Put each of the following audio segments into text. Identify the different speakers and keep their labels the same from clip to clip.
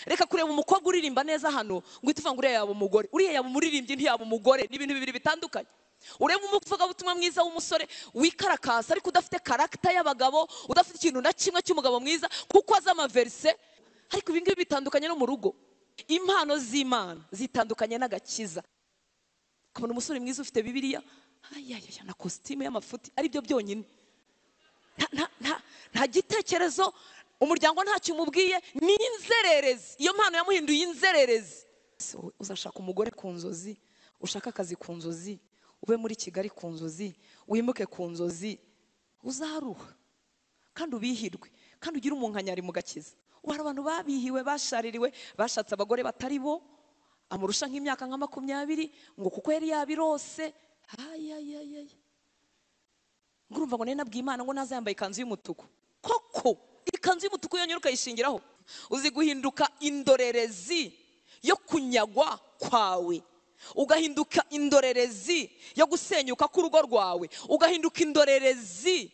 Speaker 1: Reka kureba umukobwa uririmba neza hano ngo uhite uvuga ngo uriya yaba umugore, uriya yaba umuririmbyi ntiyaba umugore. Ni ibintu bibiri bitandukanye. Ureba umuvugabutumwa mwiza w'umusore wikarakasa ariko udafite karagita y'abagabo, udafite ikintu na kimwe cy'umugabo mwiza kuko azi amaverise. Ariko ibi ngibi bitandukanye no mu rugo. Impano z'Imana zitandukanye n'agakiza. Ukabona umusore mwiza ufite Bibiliya, ayayaya, na kositimu y'amafuti, ari byo byonyine. Nta gitekerezo, umuryango ntacyo umubwiye, ni inzererezi. Iyo mpano yamuhinduye inzererezi. Uzashaka umugore ku nzozi, ushaka akazi ku nzozi, ube muri Kigali ku nzozi, wimuke ku nzozi, uzaruha kandi ubihirwe, kandi ugire umunkanyari mu gakiza. Ubu hari abantu babihiwe, bashaririwe, bashatse abagore batari bo, amurusha nk'imyaka nka 20 ngo kuko yari yabirose. Ayayayay, ngo urumva ngo nari nabwiye Imana ngo naza yambaye ikanzu y'umutuku. Koko ikanzu y'umutuku yonyine ukayishingiraho? Uzi guhinduka indorerezi yo kunyagwa kwawe, ugahinduka indorerezi yo gusenyuka k'urugo rwawe, ugahinduka indorerezi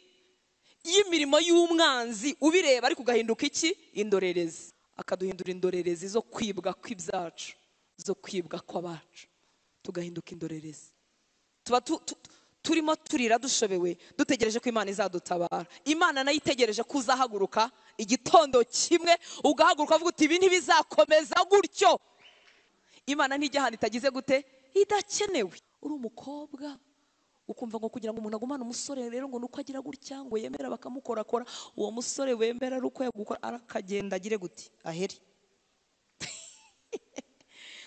Speaker 1: y'imirimo y'umwanzi ubireba, ariko ugahinduka iki? Indorerezi. Akaduhindura indorerezi zo kwibwa kw'ibyacu, zo kwibwa kw'abacu, tugahinduka indorerezi. Tuba turimo turira dushobewe, dutegereje ko Imana izadutabara. Imana nayo itegereje ko uzahaguruka igitondo kimwe, ugahaguruka uvuga uti ibi ntibizakomeza gutyo. Imana ntijya ahantu itagize gute? Idakenewe. Uri umukobwa ukumva ngo kugira ngo umuntu agumane umusore rero ngo nuko agira gutya ngo yemera bakamukorakora, uwo musore wemera ari uko yagukora arakagenda agire gute? Ahere.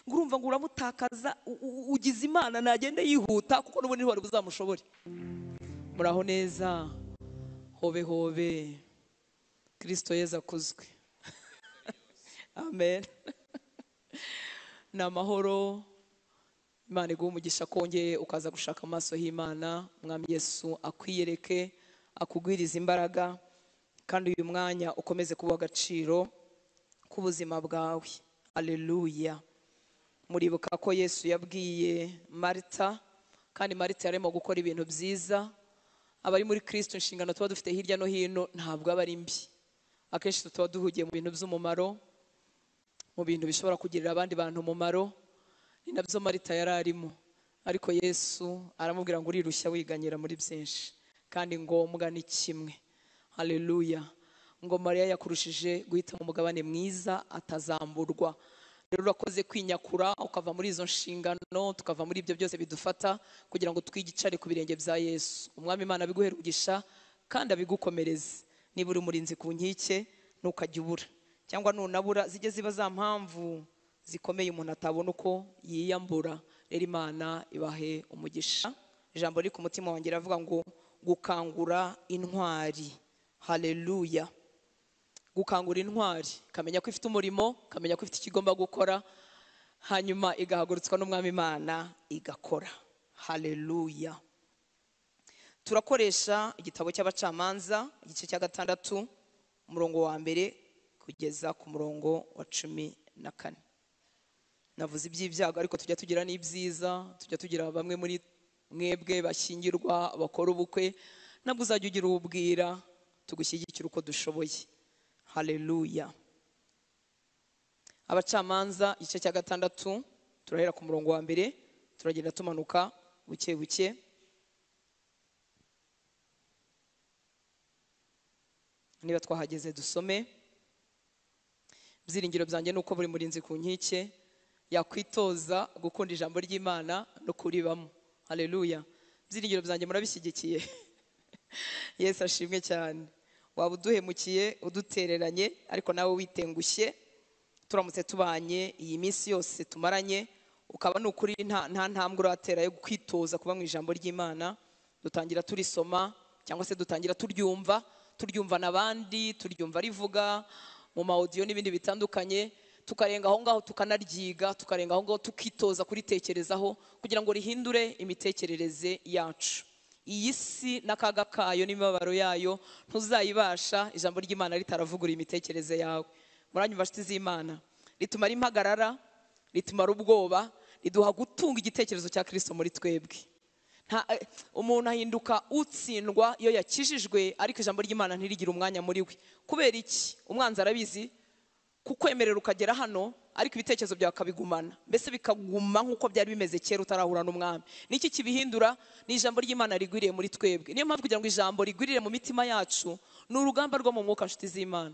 Speaker 1: Ngo urumva ngo uramutakaza, ugize Imana nagende yihuta kuko n'ubundi ntiwari buzamushobore. Muraho neza, hobe hobe, Kristo Yezu akuzwe. Amen. Ni amahoro. Imana iguhe umugisha kongeye ukaza gushaka amaso y'Imana. Mwami Yesu akwiyereke, akugwirize imbaraga, kandi uyu mwanya ukomeze kuba agaciro k'ubuzima bwawe. Haleluya. Muribuka ko Yesu yabwiye Marita, kandi Marita yarimo gukora ibintu byiza. Abari muri Kristo inshingano tuba dufite hirya no hino ntabwo aba ari mbi. Akenshi tuba duhugiye mu bintu by'umumaro, mu bintu bishobora kugirira abandi bantu umumaro. Ni nabyo Marita yari arimo, ariko Yesu aramubwira ngo urirushya wiganyira muri byinshi, kandi ngombwa ni kimwe. Haleluya. Ngo Mariya yakurushije guhita mu mugabane mwiza atazamburwa. Rero urakoze kwinyakura ukava muri izo nshingano, tukava muri ibyo byose bidufata kugira ngo twigicare ku birenge bya Yesu. Umwami Imana abiguhere umugisha kandi abigukomereze. Niba uri umurinzi ku nkike ntukajya ubura, cyangwa nunabura zijye ziba za mpamvu zikomeye umuntu atabona uko yiyambura. Rero Imana ibahe umugisha. Ijambo riri ku mutima wanjye riravuga ngo gukangura intwari. Haleluya. Gukangura intwari, kamenya ko ifite umurimo, kamenya ko ifite ikigomba gukora, hanyuma igahagurutswa n'Umwami Imana igakora. Haleluya. Turakoresha igitabo cy'abacamanza igice cya 6 umurongo wa 1 kugeza ku murongo wa 14. Navuze iby'ibyago ariko tujya tugira n'ibyiza, tujya tugira bamwe muri mwebwe bashyingirwa bakora ubukwe, nabwo uzajya ugira ubwira, tugushyigikira uko dushoboye. Haleluya. Abacamanza igice cya 6 turahera ku murongo wa 1 turagenda tumanuka buke buke. Niba twahageze dusome. Ibyiringiro byanjye nuko buri murinzi ku nkike yakwitoza gukunda ijambo ry'Imana no kuribamo. Haleluya. Ibyiringiro byanjye murabishyigikiye. Yesu ashimwe cyane. Waba uduhemukiye udutereranye, ariko nawe witengushye, turamutse tubanye iyi minsi yose tumaranye, ukaba nukuri nta ntambwe uratera yo kwitoza kuba mu ijambo ry'Imana. Dutangira turisoma cyangwa se dutangira turyumva, turyumva n'abandi, turyumva rivuga mu ma audio n'ibindi bitandukanye, tukarenga aho ngaho tukanaryiga, tukarenga aho ngaho tukitoza kuritekerezaho kugira ngo rihindure imitekerereze yacu. Iyi si n'akaga kayo n'imibabaro yayo ntuzayibasha ijambo ry'Imana ritaravugura imitekerereze yawe. Muranyumva nshuti z'Imana, ritumara impagarara, ritumara ubwoba, riduha gutunga igitekerezo cya Kristo muri twebwe. Umuntu ahinduka utsindwa iyo yakijijwe, ariko ijambo ry'Imana ntirigira umwanya muri we. Kubera iki? Umwanzi arabizi, Kukwemerera ukagera hano ariko ibitekerezo byawe akabigumana, mbese bikaguma nk'uko byari bimeze kera utarahura n'umwami. Niki kibihindura? Ni ijambo ry'Imana rigwiriye muri twebwe. Niyo mpamvu kugira ngo ijambo rigwirire mu mitima yacu ni urugamba rwo mu mwuka, nshuti z'Imana.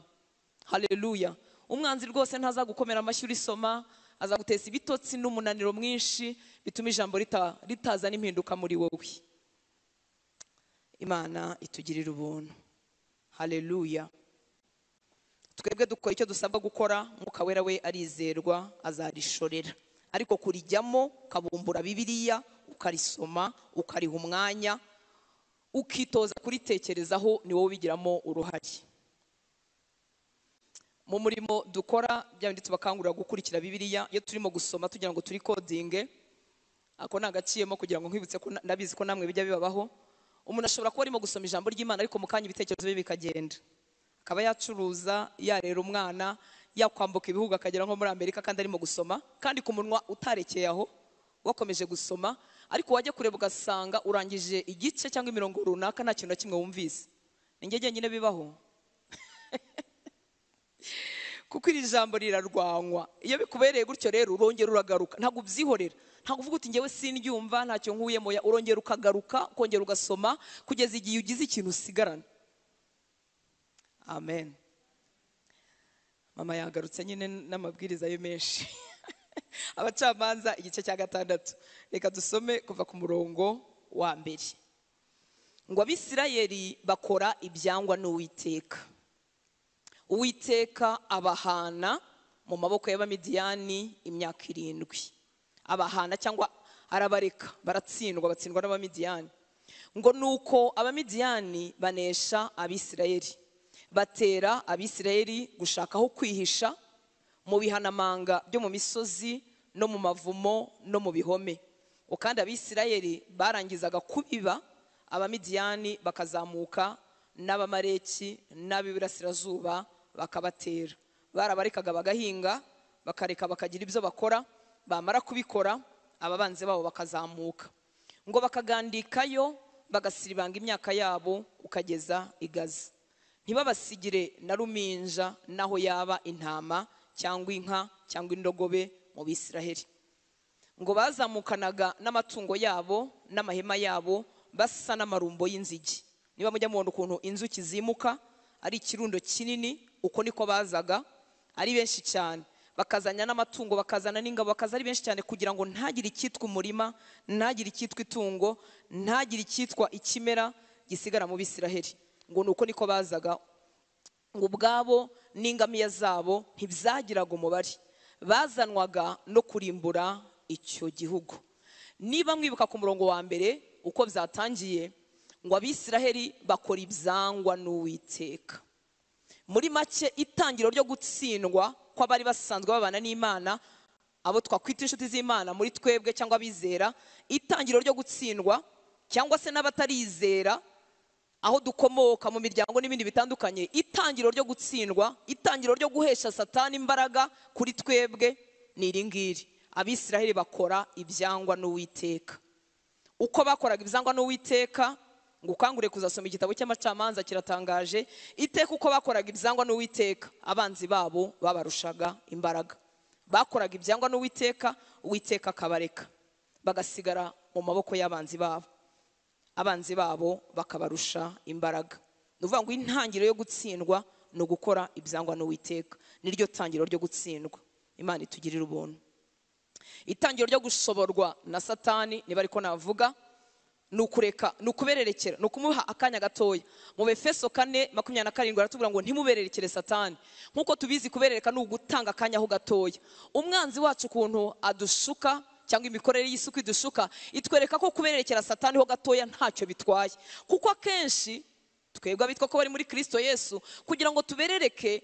Speaker 1: Haleluya. Umwanzi rwose ntazagukomera amashyi urisoma, azaguteza ibitotsi n'umunaniro mwinshi bituma ijambo ritazana impinduka muri wowe. Imana itugirira ubuntu. Haleluya. Twebwe dukora icyo dusabwa gukora, Mwuka Wera we arizerwa azarishorera. Ariko kurijyamo ukabumbura Bibiliya, ukarisoma, ukariha umwanya, ukitoza kuritekerezaho, ni wowe ubigiramo uruhare. Mu murimo dukora bya bindi tubakangurira gukurikira Bibiliya, iyo turimo gusoma tugira ngo turi codinge, ako nagaciyemo kugira ngo nkwibutse ko ndabizi ko namwe bijya bibabaho. Umuntu ashobora kuba arimo gusoma ijambo ry'Imana ariko mu kanya ibitekerezo bye bikagenda, akaba yacuruza, yarera umwana, yakwambuka ibihugu akagera nko muri Amerika kandi arimo gusoma, kandi ku munwa utarekeye aho wakomeje gusoma, ariko wajya kureba ugasanga urangije igice cyangwa imirongo runaka nta kintu na kimwe wumvise. Ni njye jyenyine bibaho? Kuko iri jambo rirarwanywa. Iyo bikubereye gutyo rero urongera uragaruka, ntabwo ubyihorera, ntabwo uvuga uti njyewe sindyumva ntacyo nkuyemo, urongera ukagaruka ukongera ugasoma kugeza igihe ugize ikintu usigarana. Amen. Mama yagarutse nyine n'amabwiriza ye menshi. Abacamanza igice cya 6, reka dusome kuva ku murongo wa 1. Ngo Abisirayeli bakora ibyangwa n'Uwiteka, Uwiteka abahana mu maboko y'Abamidiyani imyaka 7. Abahana cyangwa arabareka, baratsindwa, batsindwa n'Abamidiyani. Ngo nuko Abamidiyani banesha Abisirayeli, batera Abisirayeli gushaka aho kwihisha mu bihanamanga byo mu misozi no mu mavumo no mu bihome. Kandi Abisirayeli barangizaga kubiba, Abamidiyani bakazamuka n'Abamaleki n'ab'iburasirazuba bakabatera. Barabarekaga bagahinga, bakareka bakagira ibyo bakora, bamara kubikora ababanzi babo bakazamuka. Ngo bakagandikayo bagasiribanga imyaka yabo ukageza i Gaza. Ntibabasigire na ruminja naho yaba intama cyangwa inka cyangwa indogobe mu Bisiraheli. Ngo bazamukanaga n'amatungo yabo n'amahema yabo basa n'amarumbo y'inzige. Niba mujya mubona ukuntu inzuki zimuka ari ikirundo kinini, uko niko bazaga ari benshi cyane, bakazanya n'amatungo, bakazana n'ingabo, bakaza ari benshi cyane kugira ngo ntagire icyitwa umurima, ntagire icyitwa itungo, ntagire icyitwa ikimera gisigara mu Bisiraheli. Ngo nuko niko bazaga, ngo ubwabo n'ingamiya zabo ntibyagiraga umubare, bazanwaga no kurimbura icyo gihugu. Niba mwibuka ku murongo wa 1 uko byatangiye, ngo Abisiraheli bakora ibyangwa n'Uwiteka. Muri make itangiro ryo gutsindwa kw'abari basanzwe babana n'Imana, abo twakwita inshuti z'Imana muri twebwe cyangwa abizera, itangiro ryo gutsindwa cyangwa se n'abatarizera aho dukomoka mu miryango n'ibindi bitandukanye, itangiro ryo gutsindwa, itangiro ryo guhesha Satani imbaraga kuri twebwe ni iri ngiri: Abisiraheli bakora ibyangwa n'Uwiteka. Uko bakoraga ibyangwa n'Uwiteka, ngo ukangure kuzasoma igitabo cy'Amacamanza kiratangaje, iteka uko bakoraga ibyangwa n'Uwiteka abanzi babo babarushaga imbaraga. Bakoraga ibyangwa n'Uwiteka, Uwiteka akabareka, bagasigara mu maboko y'abanzi babo, abanzi babo bakabarusha imbaraga. Ni ukuvuga ngo intangiriro yo gutsindwa ni ugukora ibyangwa n'Uwiteka, niryo tangiriro ryo gutsindwa. Imana itugirire ubuntu. Itangiriro ryo gushoborwa na Satani, niba ariko navuga, ni ukureka, ni ukubererekera, ni ukumuha akanya gatoya. Mu Befeso 4:27 baratubwira ngo ntimubererekere Satani. Nkuko tubizi kuberereka ni ugutanga akanya ho gatoya. Umwanzi wacu ukuntu adushuka cyangwa imikorere y'isuku idushuka, itwereka ko kubererekera Satani ho gatoya ntacyo bitwaye. Kuko akenshi twebwe abitwa ko bari muri Kristo Yesu, kugira ngo tuberereke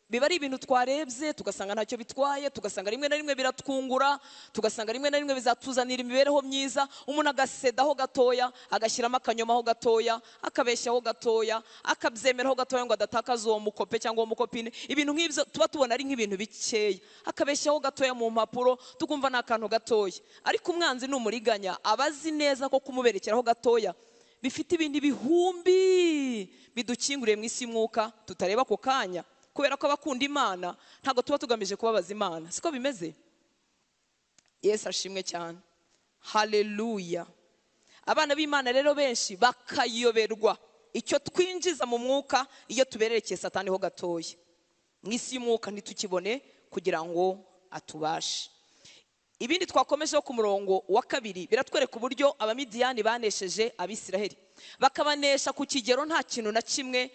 Speaker 1: biba ari ibintu twarebye tugasanga ntacyo bitwaye, tugasanga rimwe na rimwe biratwungura, tugasanga rimwe na rimwe bizatuzanira imibereho myiza. Umuntu agasedaho gatoya, agashyiramo akanyomaho gatoya, akabeshyaho gatoya, akabyemeraho gatoya ngo adatakaza uwo mukope cyangwa uwo mukopine. Ibintu nk'ibyo tuba tubona ari nk'ibintu bikeya, akabeshyaho gatoya mu mpapuro tukumva ni akantu gatoya. Ariko umwanzi ni umuriganya, aba azi neza ko kumuberekeraho gatoya bifite ibindi bihumbi bidukinguriye mu isi y'umwuka tutareba ako kanya, Kubera ko abakunda Imana ntabwo tuba tugamije kubabaza Imana, siko bimeze? Yesu ashimwe cyane, haleluya. Abana b'Imana rero benshi bakayoberwa icyo twinjiza mu mwuka iyo tubererekeye Satani ho gatoya. Mu isi y'umwuka ntitukibone kugira ngo atubashe. Ibindi twakomejeho ku murongo wa 2 biratwereka uburyo Abamidiyani banesheje Abisiraheli, bakabanesha ku kigero nta kintu na kimwe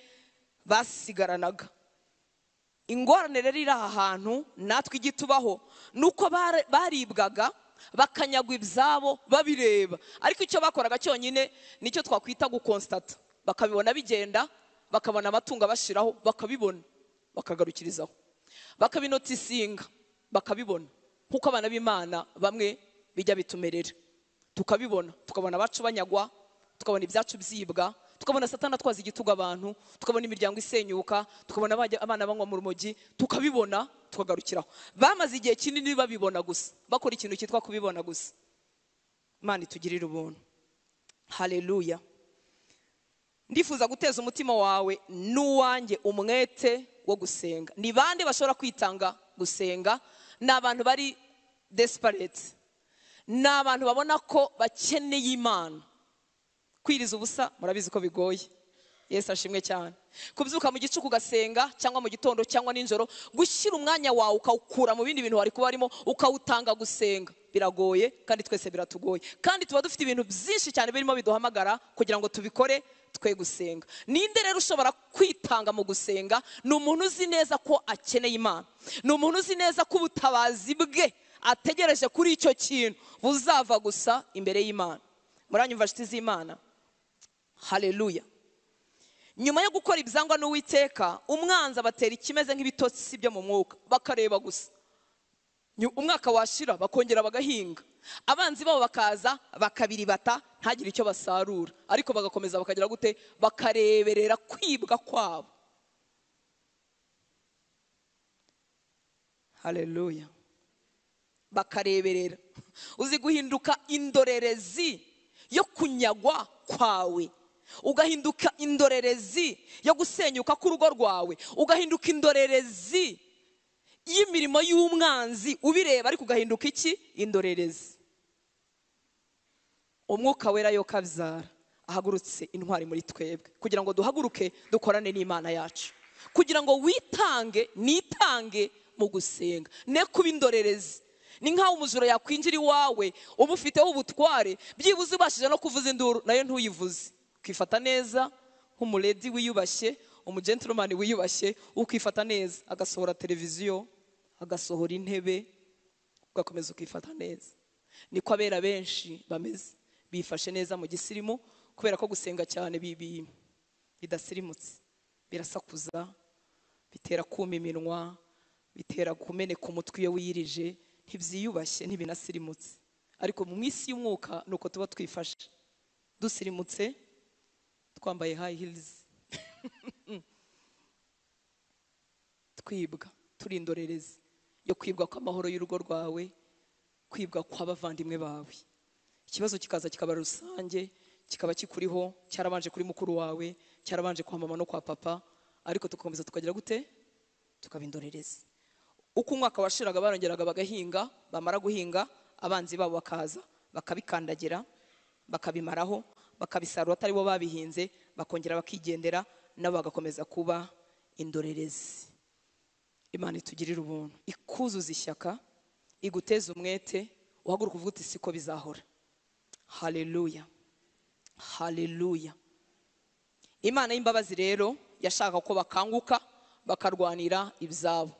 Speaker 1: basigaranaga. Ingorane rero iri aha hantu natwe igitubaho nuko baribwaga bakanyagwa ibyabo babireba, ariko icyo bakoraga cyonyine nicyo twakwita gukonsitata, bakabibona bigenda, bakabona amatungo abashiraho, bakabibona bakagarukirizaho, bakabinotisinga bakabibona. Nkuko abana b'Imana bamwe bijya bitumerera, tukabibona, tukabona abacu banyagwa, tukabona ibyacu byibwa, tukabona Satani atwaza igitugu abantu, tukabona imiryango isenyuka, tukabona abana banywa mu rumogi, tukabibona tukagarukiraho. Bamaze igihe kinini babibona gusa, bakora ikintu cyitwa kubibona gusa. Imana itugirire ubuntu, haleluya. Ndifuza guteza umutima wawe n'uwanjye umwete wo gusenga. Ni bande bashobora kwitanga gusenga? Ni abantu bari desperate, ni abantu babona ko bakeneye Imana. Kwiriza ubusa murabizi ko bigoye. Yesu ashimwe cyane. Kubyuka mu gicuku ugasenga, cyangwa mu gitondo cyangwa nijoro, gushyira umwanya wawe ukawukura mu bindi bintu wari kuba arimo ukawutanga gusenga, biragoye kandi twese biratugoye. Kandi tuba dufite ibintu byinshi cyane birimo biduhamagara kugira ngo tubikore twe gusenga. Ninde rero ushobora kwitanga mu gusenga? Ni umuntu uzi neza ko akeneye Imana, ni umuntu uzi neza ko ubutabazi bwe ategereje kuri icyo kintu buzava gusa imbere y'Imana. Muranyumva nshuti z'Imana? Haleluya. Nyuma yo gukora ibyangwa n'Uwiteka, umwanzi abatera ikimeze nk'ibitotsi byo mu mwuka, bakareba gusa. Umwaka washira bakongera bagahinga, abanzi babo bakaza bakabiribata, ntagire icyo basarura, ariko bagakomeza bakagira gute? Bakareberera kwibwa kwabo. Haleluya. Bakareberera. Uzi guhinduka indorerezi yo kunyagwa kwawe, ugahinduka indorerezi yo gusenyuka k'urugo rwawe, ugahinduka indorerezi y'imirimo y'umwanzi ubireba, ariko ugahinduka iki? Indorerezi. Umwuka wera yo kabyara ahagurutse intwari muri twebwe kugira ngo duhaguruke dukorane n'Imana yacu, kugira ngo witange nitange mu gusenga, ne kuba indorerezi. Ni nkaho umujura yakwinjira iwawe uba ufiteho ubutware, byibuze ubashije no kuvuza induru nayo ntuyivuze, ukifata neza nk'umuredi wiyubashye, umugentleman wiyubashye, ukifata neza, agasohora televiziyo, agasohora intebe, ugakomeza ukifata neza. Niko abera benshi bameze, bifashe neza mu gisirimu, kubera ko gusenga cyane bidasirimutse, birasakuza, bitera kuma iminwa, bitera kumeneka umutwe iyo wiyirije, ntibyiyubashye, ntibinasirimutse. Ariko mu isi y'umwuka nuko tuba twifashe, dusirimutse, twambaye high heels, twibwa, turi indorerezi yo kwibwa kw'amahoro y'urugo rwawe, kwibwa kw'abavandimwe bawe. Ikibazo kikaza kikaba rusange, kikaba kikuriho, cyarabanje kuri mukuru wawe, cyarabanje kwa mama no kwa papa, ariko tugakomeza tukagira gute? Tukaba indorerezi. Uko umwaka washiraga barongeraga bagahinga, bamara guhinga abanzi babo bakaza bakabikandagira, bakabimaraho, bakabisarura atari bo babihinze, bakongera bakigendera, nabo bagakomeza kuba indorerezi. Imana itugirire ubuntu, ikuzuza ishyaka, iguteze umwete, uhaguruka uvuga uti siko bizahora. Haleluya, haleluya. Imana y'imbabazi rero yashaka ko bakanguka bakarwanira ibyabo.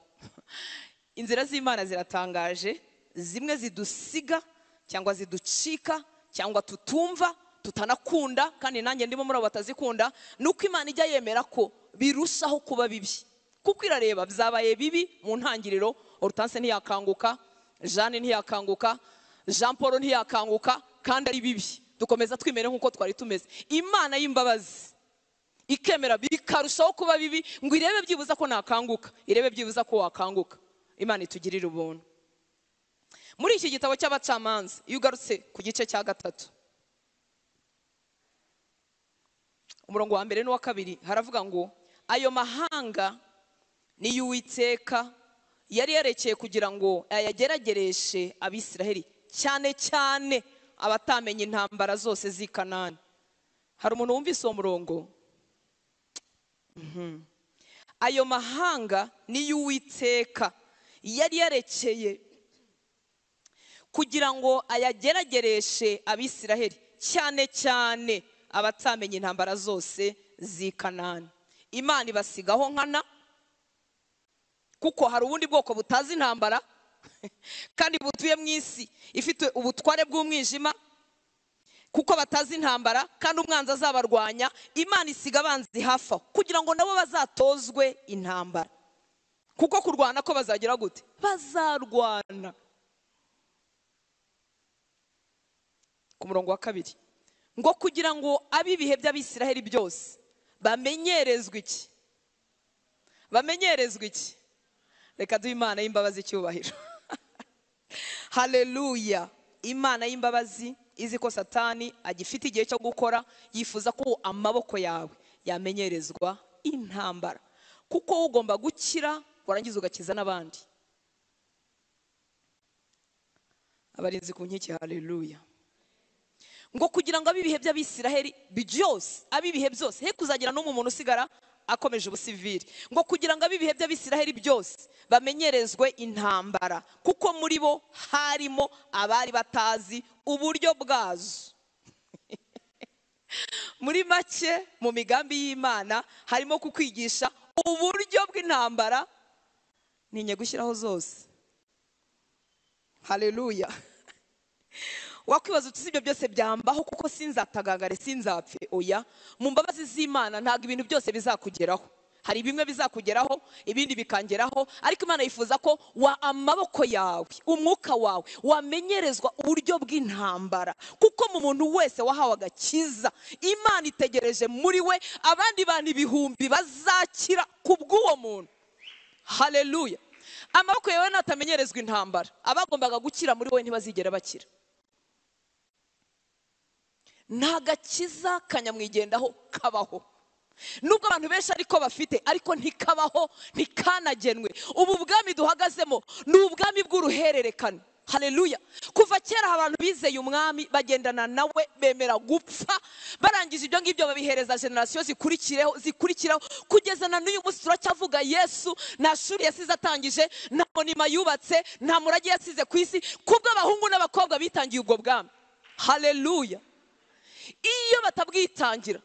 Speaker 1: Inzira z'Imana ziratangaje, zimwe zidusiga cyangwa ziducika cyangwa tutumva tutanakunda, kandi nanjye ndimo muri abo batazikunda. Nuko Imana ijya yemera ko birushaho kuba bibi, kuko irareba byabaye bibi mu ntangiriro. Hortense ntiyakanguka, Jeanne ntiyakanguka, Jean Paul ntiyakanguka, kandi ari bibi. Dukomeza twimere nkuko twari tumeze. Imana y'imbabazi ikemera bikarushaho kuba bibi ngo irebe byibuza ko nakanguka, irebe byibuza ko wakanguka. Imana itugirire ubuntu. Muri iki gitabo cy'abacamanza, iyo ugarutse ku gice cya 3 umurongo wa 1 n'uwa 2, haravuga ngo ayo mahanga Niyo Uwiteka yari yarekeye kugira ngo ayageragereshe Abisiraheli, cyane cyane abatamenye intambara zose z'i Kanani. Hari umuntu wumvise uwo murongo? Ayo mahanga niyo Uwiteka yari yarekeye kugira ngo ayageragereshe Abisiraheli, cyane cyane abatamenye intambara zose z'i Kanani. Imana ibasigaho nkana, kuko hari ubundi bwoko butazi intambara kandi butuye mu isi ifite ubutware bw'umwijima, kuko batazi intambara kandi umwanzi azabarwanya. Imana isiga abanzi hafi aho kugira ngo nabo bazatozwe intambara, kuko kurwana ko bazagira gute? Bazarwana. Ku murongo wa 2 ngo kugira ngo ab'ibihe by'Abisiraheli byose bamenyerezwe iki? Bamenyerezwe iki? Reka duhe Imana y'imbabazi icyubahiro. Haleluya. Imana y'imbabazi izi ko Satani agifite igihe cyo gukora, yifuza ko amaboko yawe yamenyerezwa intambara, kuko ugomba gukira warangiza ugakiza n'abandi. Abarinzi ku nkike, haleluya. Ngo kugira ngo abibihe by'Abisiraheli byose, abibihe byose, he kuzagira n'umwe umuntu usigara akomeje ubusivili, ngo kugira ngo abibihe by'Abisiraheli byose bamenyerezwe intambara, kuko muri bo harimo abari batazi uburyo bwazo. Muri make, mu migambi y'Imana harimo kukwigisha uburyo bw'intambara, ninye gushyiraho zose. Haleluya. Wakwibaza uti ibyo byose byambaho kuko sinzatagangare, sinzapfe? Oya, mu mbabazi z'Imana ntabwo ibintu byose bizakugeraho. Hari bimwe bizakugeraho, ibindi bikangeraho, ariko Imana yifuza ko wa amaboko yawe, umwuka wawe wamenyerezwa uburyo bw'intambara, kuko mu muntu wese wahawe agakiza, Imana itegereje muri we abandi bantu ibihumbi bazakira kubw'uwo muntu. Haleluya. Amaboko yawe natamenyerezwa intambara, abagombaga gukira muri we ntibazigera bakira. Nta gakiza kanyamwigendaho kabaho, nubwo abantu benshi ariko bafite, ariko ntikabaho, ntikanagenwe. Ubu bwami duhagazemo ni ubwami bw'uruhererekane. Haleluya. Kuva kera abantu bizeye umwami, bagendana nawe, bemera gupfa, barangije ibyo ngibyo babihereza generasiyo zikurikiraho kugeza na n'uyu munsi turacyavuga Yesu. Nta shuri yasize atangije, nta monima yubatse, nta murage yasize ku isi, kubw'abahungu n'abakobwa bitangiye ubwo bwami. Haleluya. Iyo batabwitangira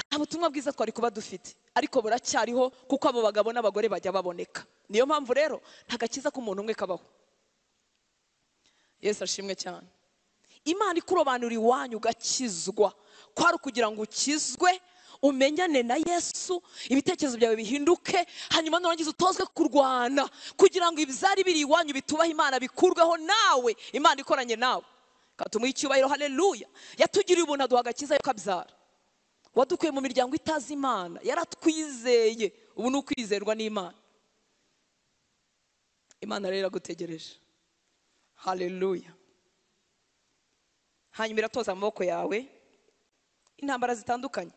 Speaker 1: nta butumwa bwiza twari kuba dufite, ariko buracyariho kuko abo bagabo n'abagore bajya baboneka. Niyo mpamvu rero nta gakiza k'umuntu umwe kabaho. Yesu ashimwe cyane. Imana ikurobanura iwanyu ugakizwa, kwari kugira ngo ukizwe, umenyane na Yesu, ibitekerezo byawe bihinduke, hanyuma nurangiza utozwe kurwana kugira ngo ibyari biri iwanyu bitubaha Imana bikurweho nawe, Imana ikoranye nawe. Katumuha icyubahiro. Haleluya. Yatugiriye ubuntu aduha agakiza yo kabyara. Wadukuye mu miryango itazi Imana, yaratwizeye, ubu ni ukwizerwa n'Imana. Imana rero iragutegereje. Haleluya. Hanyuma iratoza amaboko yawe intambara zitandukanye.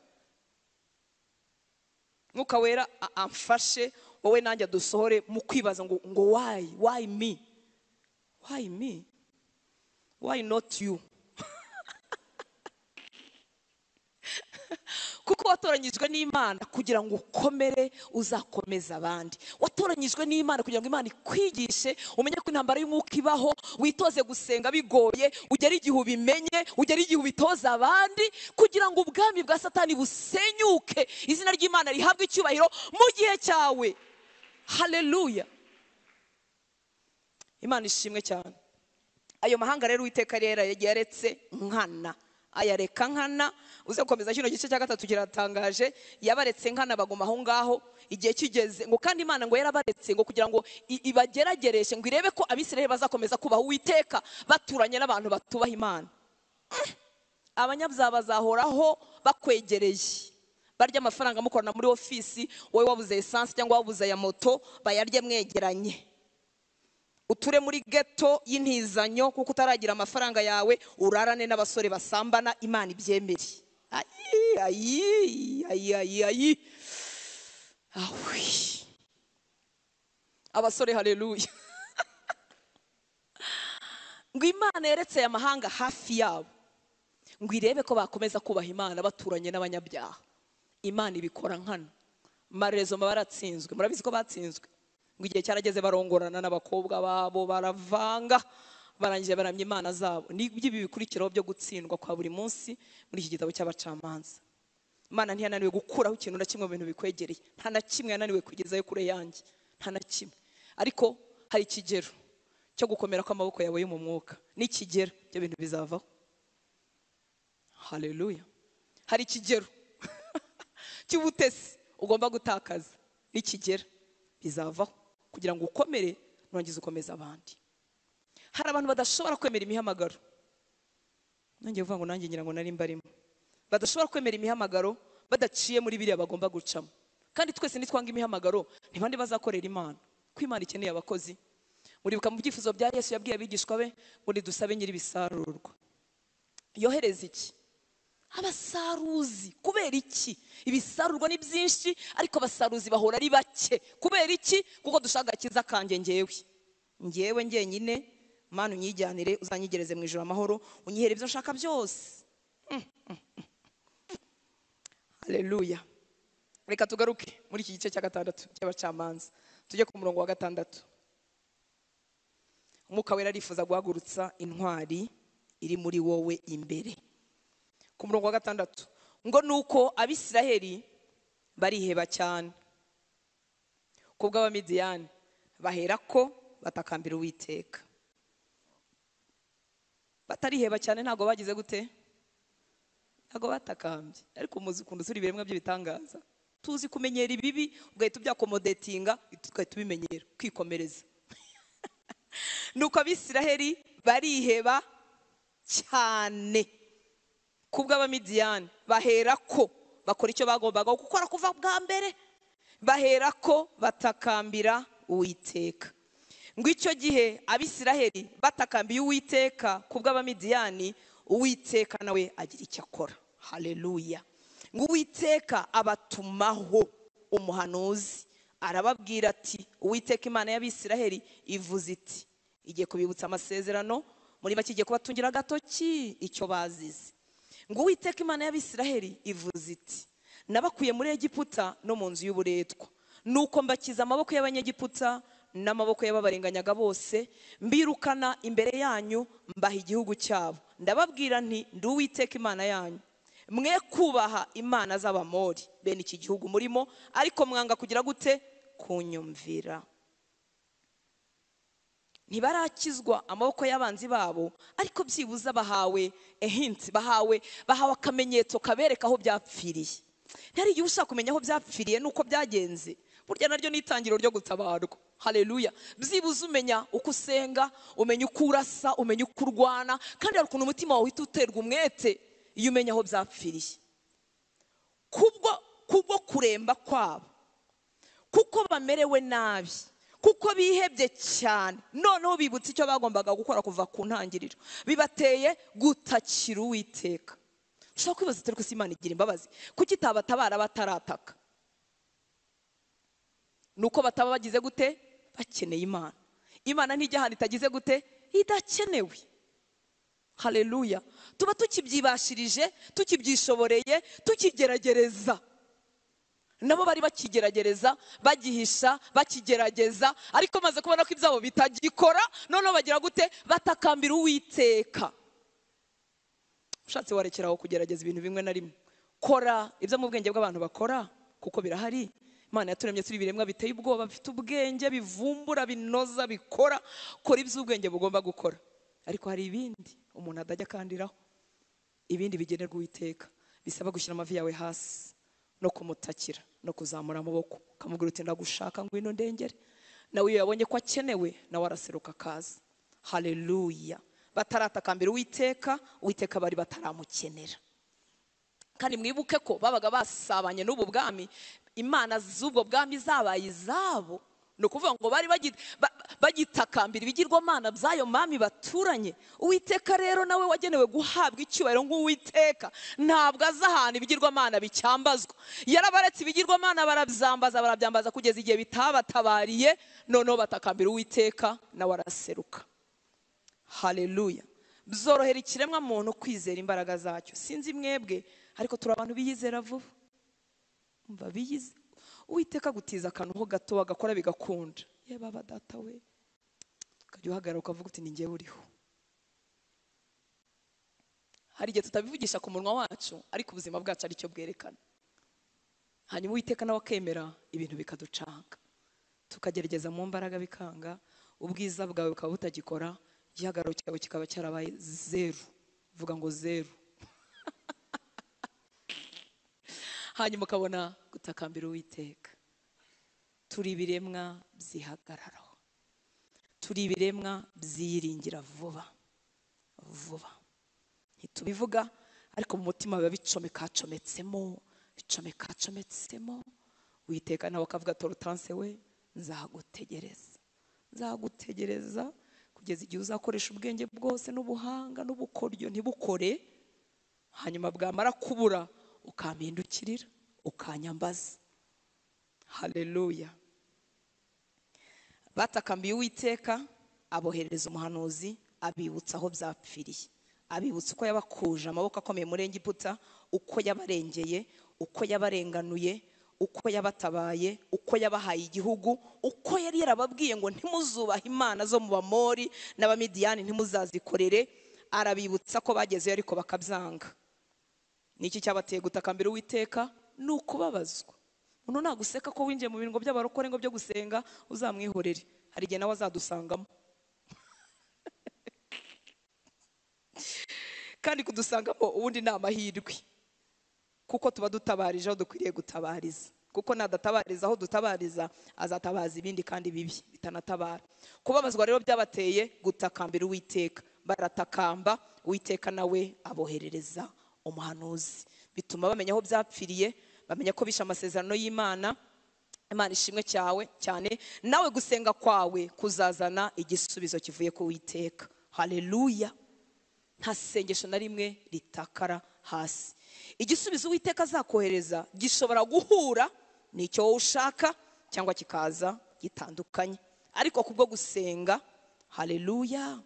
Speaker 1: Mwuka wera amfashe wowe nanjye adusohore mu kwibaza ngo why me? Why me? Why not you? Kuko watoranyijwe n'Imana kugira ngo ukomere uzakomeza abandi. Watoranyijwe n'Imana kugira ngo Imana ikwigishe, umenye ko intambara y'umwuka ibaho, witoze gusenga bigoye, ugere igihe ubimenye, ugere igihe ubitoza abandi, kugira ngo ubwami bwa Satani busenyuke, izina ry'Imana rihabwe icyubahiro mu gihe cyawe. Haleluya. Imana ishimwe cyane. Ayo mahanga rero Uwiteka rero yaretse nkana, ayareka nkana. Uze gukomeza kino gice cya 3 kiratangaje. Yabaretse nkana baguma aho ngaho igihe kigeze, ngo kandi Imana ngo yarabaretse ngo kugira ngo ibageragereshe, ngo irebe ko Abisirayeli bazakomeza kubaha Uwiteka baturanye n'abantu batubaha Imana. Abanyabyaha bazahoraho bakwegereye, barya amafaranga mukorana muri ofisi, wowe wabuze essence cyangwa wabuze ya moto, bayarye mwegeranye. Uture muri ghetto y'intizanyo kuko utaragira amafaranga yawe, urarane n'abasore basambana, Imana ibyemere. Ayi ayi ayi ayi ayi. Awi. Abasore haleluya. Ngo Imana yeretse aya mahanga hafi yabo ngo irebe ko bakomeza kubaha Imana baturanye n'abanyabyaha. Imana ibikora nkana. Marezo baratsinzwe, murabizi ko batsinzwe. Ngo igihe cyarageze barongorana n'abakobwa babo baravanga, barangije baramya imana zabo. Nibyo ibi bikurikiraho byo gutsindwa kwa buri munsi muri iki gitabo cy'abacamanza. Imana ntiyananiwe gukuraho ikintu na kimwe mu bintu bikwegereye, nta na kimwe yananiwe kugezayo kure yanjye, nta na kimwe. Ariko hari ikigero cyo gukomera kw'amaboko yawe yo mu mwuka, n'ikigero ibyo bintu bizavaho. Haleluya. Hari ikigero cy'ubutesi ugomba gutakaza, n'ikigero bizavaho kugira ngo ukomere nurangiza ukomeza abandi. Hari abantu badashobora kwemera imihamagaro. Nanjye uvuga ngo nanjye ngira ngo nari mbarimo. Badashobora kwemera imihamagaro badaciye muri biriya bagomba gucamo. Kandi twese nitwanga imihamagaro ntibandi bazakorera Imana. Ko Imana ikeneye abakozi. Muribuka mu byifuzo bya Yesu yabwiye abigishwa be ngo nidusabe nyiri bisarurwa. Yohereza iki? Abasaruzi. Kubera iki? Ibisarurwa ni byinshi ariko abasaruzi bahora ari bake. Kubera iki? Kuko dushaka agakiza kanjye ngewe. Ngewe ngenyine, Mana unyijyanire uzanyigereze mu ijuru amahoro, unyihere ibyo nshaka byose. Haleluya. Reka tugaruke muri iki gice cya 6 cy'abacamanza. Tujye ku murongo wa 6. Umwuka wera arifuza guhagurutsa intwari iri muri wowe imbere. Ku murongo wa 6 ngo nuko Abisiraheli bariheba cyane kubw'Abamidiyani baherako batakambira Uwiteka. Batariheba cyane ntago bagize gute? Ntago batakambye. Ariko muzi ukuntu turi biremwa by'ibitangaza. Tuzi kumenyera ibibi ugahita ubyakomodetinga tugahita tubimenyera kwikomereza. Nuko Abisiraheli bariheba cyane kubw'Abamidiyani baherako bakora icyo bagombaga gukora kuva bwa mbere, baherako batakambira Uwiteka. Ngo icyo gihe Abisiraheli batakambiye Uwiteka kubw'Abamidiyani, Uwiteka nawe agira icyo akora. Haleluya. Ngo Uwiteka abatumaho umuhanuzi arababwira ati Uwiteka Imana y'Abisiraheli ivuze iti igiye kubibutsa amasezerano, muri make igiye kubatungira agatoki icyo bazize. Ngo Uwiteka Imana y'Abisiraheli ivuze iti nabakuye muri Egiputa no mu nzu y'uburetwa, nuko mbakiza amaboko y'Abanyegiputa n'amaboko y'ababarenganyaga bose, mbirukana imbere yanyu mbaha igihugu cyabo. Ndababwira nti ndi Uwiteka Imana yanyu, mwe kubaha imana z'Abamori bene iki gihugu murimo, ariko mwanga kugira gute? Kunyumvira. Ntibarakizwa amaboko y'abanzi babo, ariko byibuza bahawe ehinti, bahawe akamenyetso kabereka aho byapfiriye. Ntari igihe ushaka kumenya aho byapfiriye nuko byagenze, burya naryo ni itangiriro ryo gutabarwa. Haleluya. Byibuza umenya uko usenga, umenya uko urasa, umenya uko urwana, kandi hari ukuntu umutima wawe uhita uterwa umwete iyo umenya aho byapfiriye. Kubwo kuremba kwabo, kuko bamerewe nabi, kuko bihebye cyane, noneho bibutse icyo bagombaga gukora kuva ku ntangiriro, bibateye gutakira Uwiteka. Ushobora kwibaza uti ariko se Imana igira imbabazi, kuki itabatabara batarataka? Nuko bataba bagize gute? Bakeneye Imana. Imana ntijya ahantu itagize gute? Idakenewe. Haleluya. Tuba tukibyibashirije, tukibyishoboreye, tukigeragereza. Nabo bari bakigeragereza, bagihisha, bakigerageza, ariko maze kubona ko ibyabo bitagikora, noneho bagira gute? Batakambira Uwiteka. Ushatse warekeraho kugerageza ibintu bimwe na rimwe. Kora ibyo mu bwenge bw'abantu bakora kuko birahari. Imana yaturemye turi ibiremwa biteye ubwoba, bifite ubwenge, bivumbura, binoza, bikora. Kora iby'ubwenge bugomba gukora. Ariko hari ibindi umuntu adajya akandiraho, ibindi bigenerwa Uwiteka, bisaba gushyira amavi yawe hasi no kumutakira no kuzamura amaboko ukamubwira uti ndagushaka ngwino ndengere. Nawe iyo yabonye ko akenewe nawe araseruka akaza. Haleluya. Bataratakambira Uwiteka, Uwiteka bari bataramukenera. Kandi mwibuke ko babaga basabanye n'ubu bwami, imana z'ubwo bwami zabaye izabo. Ni ukuvuga ngo bari bagitakambira ibigirwamana by'ayo mami baturanye. Uwiteka rero nawe wagenewe guhabwa icyubahiro nk'Uwiteka, ntabwo aza ahantu ibigirwamana bicyambazwa. Yarabaretse ibigirwamana barabyambaza, barabyambaza kugeza igihe bitabatabariye, noneho batakambira Uwiteka nawe araseruka. Haleluya. Byorohera ikiremwa muntu kwizera imbaraga zacyo. Sinzi mwebwe, ariko turi abantu biyizera vuba. Umva biyize. Uwiteka gutiza akantu ho gato agakora bigakunda. Ye baba data we, ukajya uhagarara ukavuga uti ni njyewe uriho. Hari igihe tutabivugisha ku munwa wacu, ariko ubuzima bwacu aricyo bwerekana. Hanyuma Uwiteka nawe akemera ibintu bikaducanga, tukagerageza mu mbaraga bikanga, ubwiza bwawe bukaba butagikora, igihagararo cyawe kikaba cyarabaye zeru. Vuga ngo zeru. Hanyuma ukabona gutakambira Uwiteka. Turi ibiremwa byihagararaho, turi ibiremwa byiringira vuba vuba. Ntitubivuga, ariko mu mutima biba bicomekacometsemo, bicomekacometsemo. Uwiteka nawe akavuga ati Hortense we, nzagutegereza, nzagutegereza kugeza igihe uzakoresha ubwenge bwose n'ubuhanga n'ubukoryo ntibukore, hanyuma bwamara kubura ukampindukirira, ukanyambaza. Haleluya. Batakambiye Uwiteka, aboherereza umuhanuzi, abibutsa aho byapfiriye, abibutsa uko yabakuje amaboko akomeye muri Egiputa, uko yabarengeye, uko yabarenganuye, uko yabatabaye, uko yabahaye igihugu, uko yari yarababwiye ngo ntimuzubahe imana zo mu Bamori n'Abamidiyani, ntimuzazikorere. Arabibutsa ko bagezeyo ariko bakabyanga. Niki cyabateye gutakambira Uwiteka? Ni ukubabazwa. Umuntu naguseka ko winjiye mu bingo by'abarokore ngo byo gusenga, uzamwihorere, hari igihe nawe azadusangamo. Kandi kudusangamo ubundi ni amahirwe, kuko tuba dutabarije aho dukwiriye gutabariza. Kuko nadatabariza aho dutabariza, azatabaza ibindi kandi bibi bitanatabara. Kubabazwa rero byabateye gutakambira Uwiteka. Baratakamba, Uwiteka nawe aboherereza umuhanuzi, bituma bamenya aho byapfiriye, bamenya ko bishe amasezerano y'Imana. Imana ishimwe cyawe cyane. Nawe gusenga kwawe kuzazana igisubizo kivuye ku Uwiteka. Haleluya. Nta sengesho na rimwe ritakara hasi. Igisubizo Uwiteka azakohereza gishobora guhura n'icyo wowe ushaka, cyangwa kikaza gitandukanye, ariko kubwo gusenga, haleluya,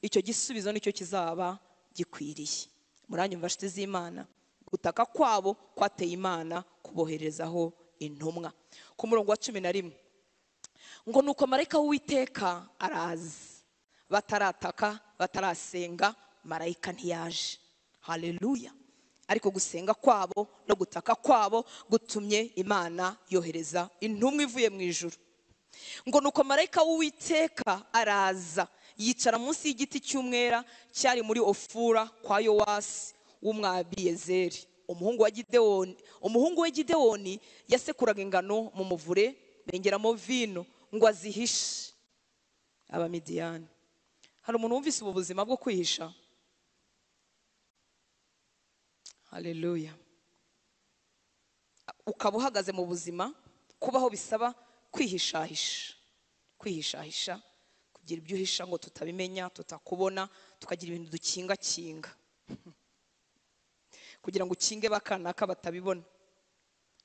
Speaker 1: icyo gisubizo nicyo kizaba gikwiriye. Muranyumva nshuti z'Imana? Gutaka kwabo kwateye Imana kuboherezaho intumwa. Ku murongo wa 11 ngo nuko marayika w'Uwiteka araza. Batarataka, batarasenga, marayika ntiyaje. Haleluya. Ariko gusenga kwabo no gutaka kwabo gutumye Imana yohereza intumwa ivuye mu ijuru. Ngo nuko marayika w'Uwiteka araza, yicara munsi y'igiti cy'umwera cyari muri Ofura kwa Yowasi w'Umwabiyezeri, umuhungu wa Gidewoni. Umuhungu we Gidewoni yasekuraga ingano mu muvure bengeramo vino ngo azihishe Abamidiyani. Hari umuntu wumvise ubu buzima bwo kwihisha? Haleluya. Ukaba uhagaze mu buzima kubaho bisaba kwihishahisha, kwihishahisha, kugira ibyo uhisha ngo tutabimenya, tutakubona, tukagira ibintu dukingakinga kugira ngo ukinge bakanaka batabibona,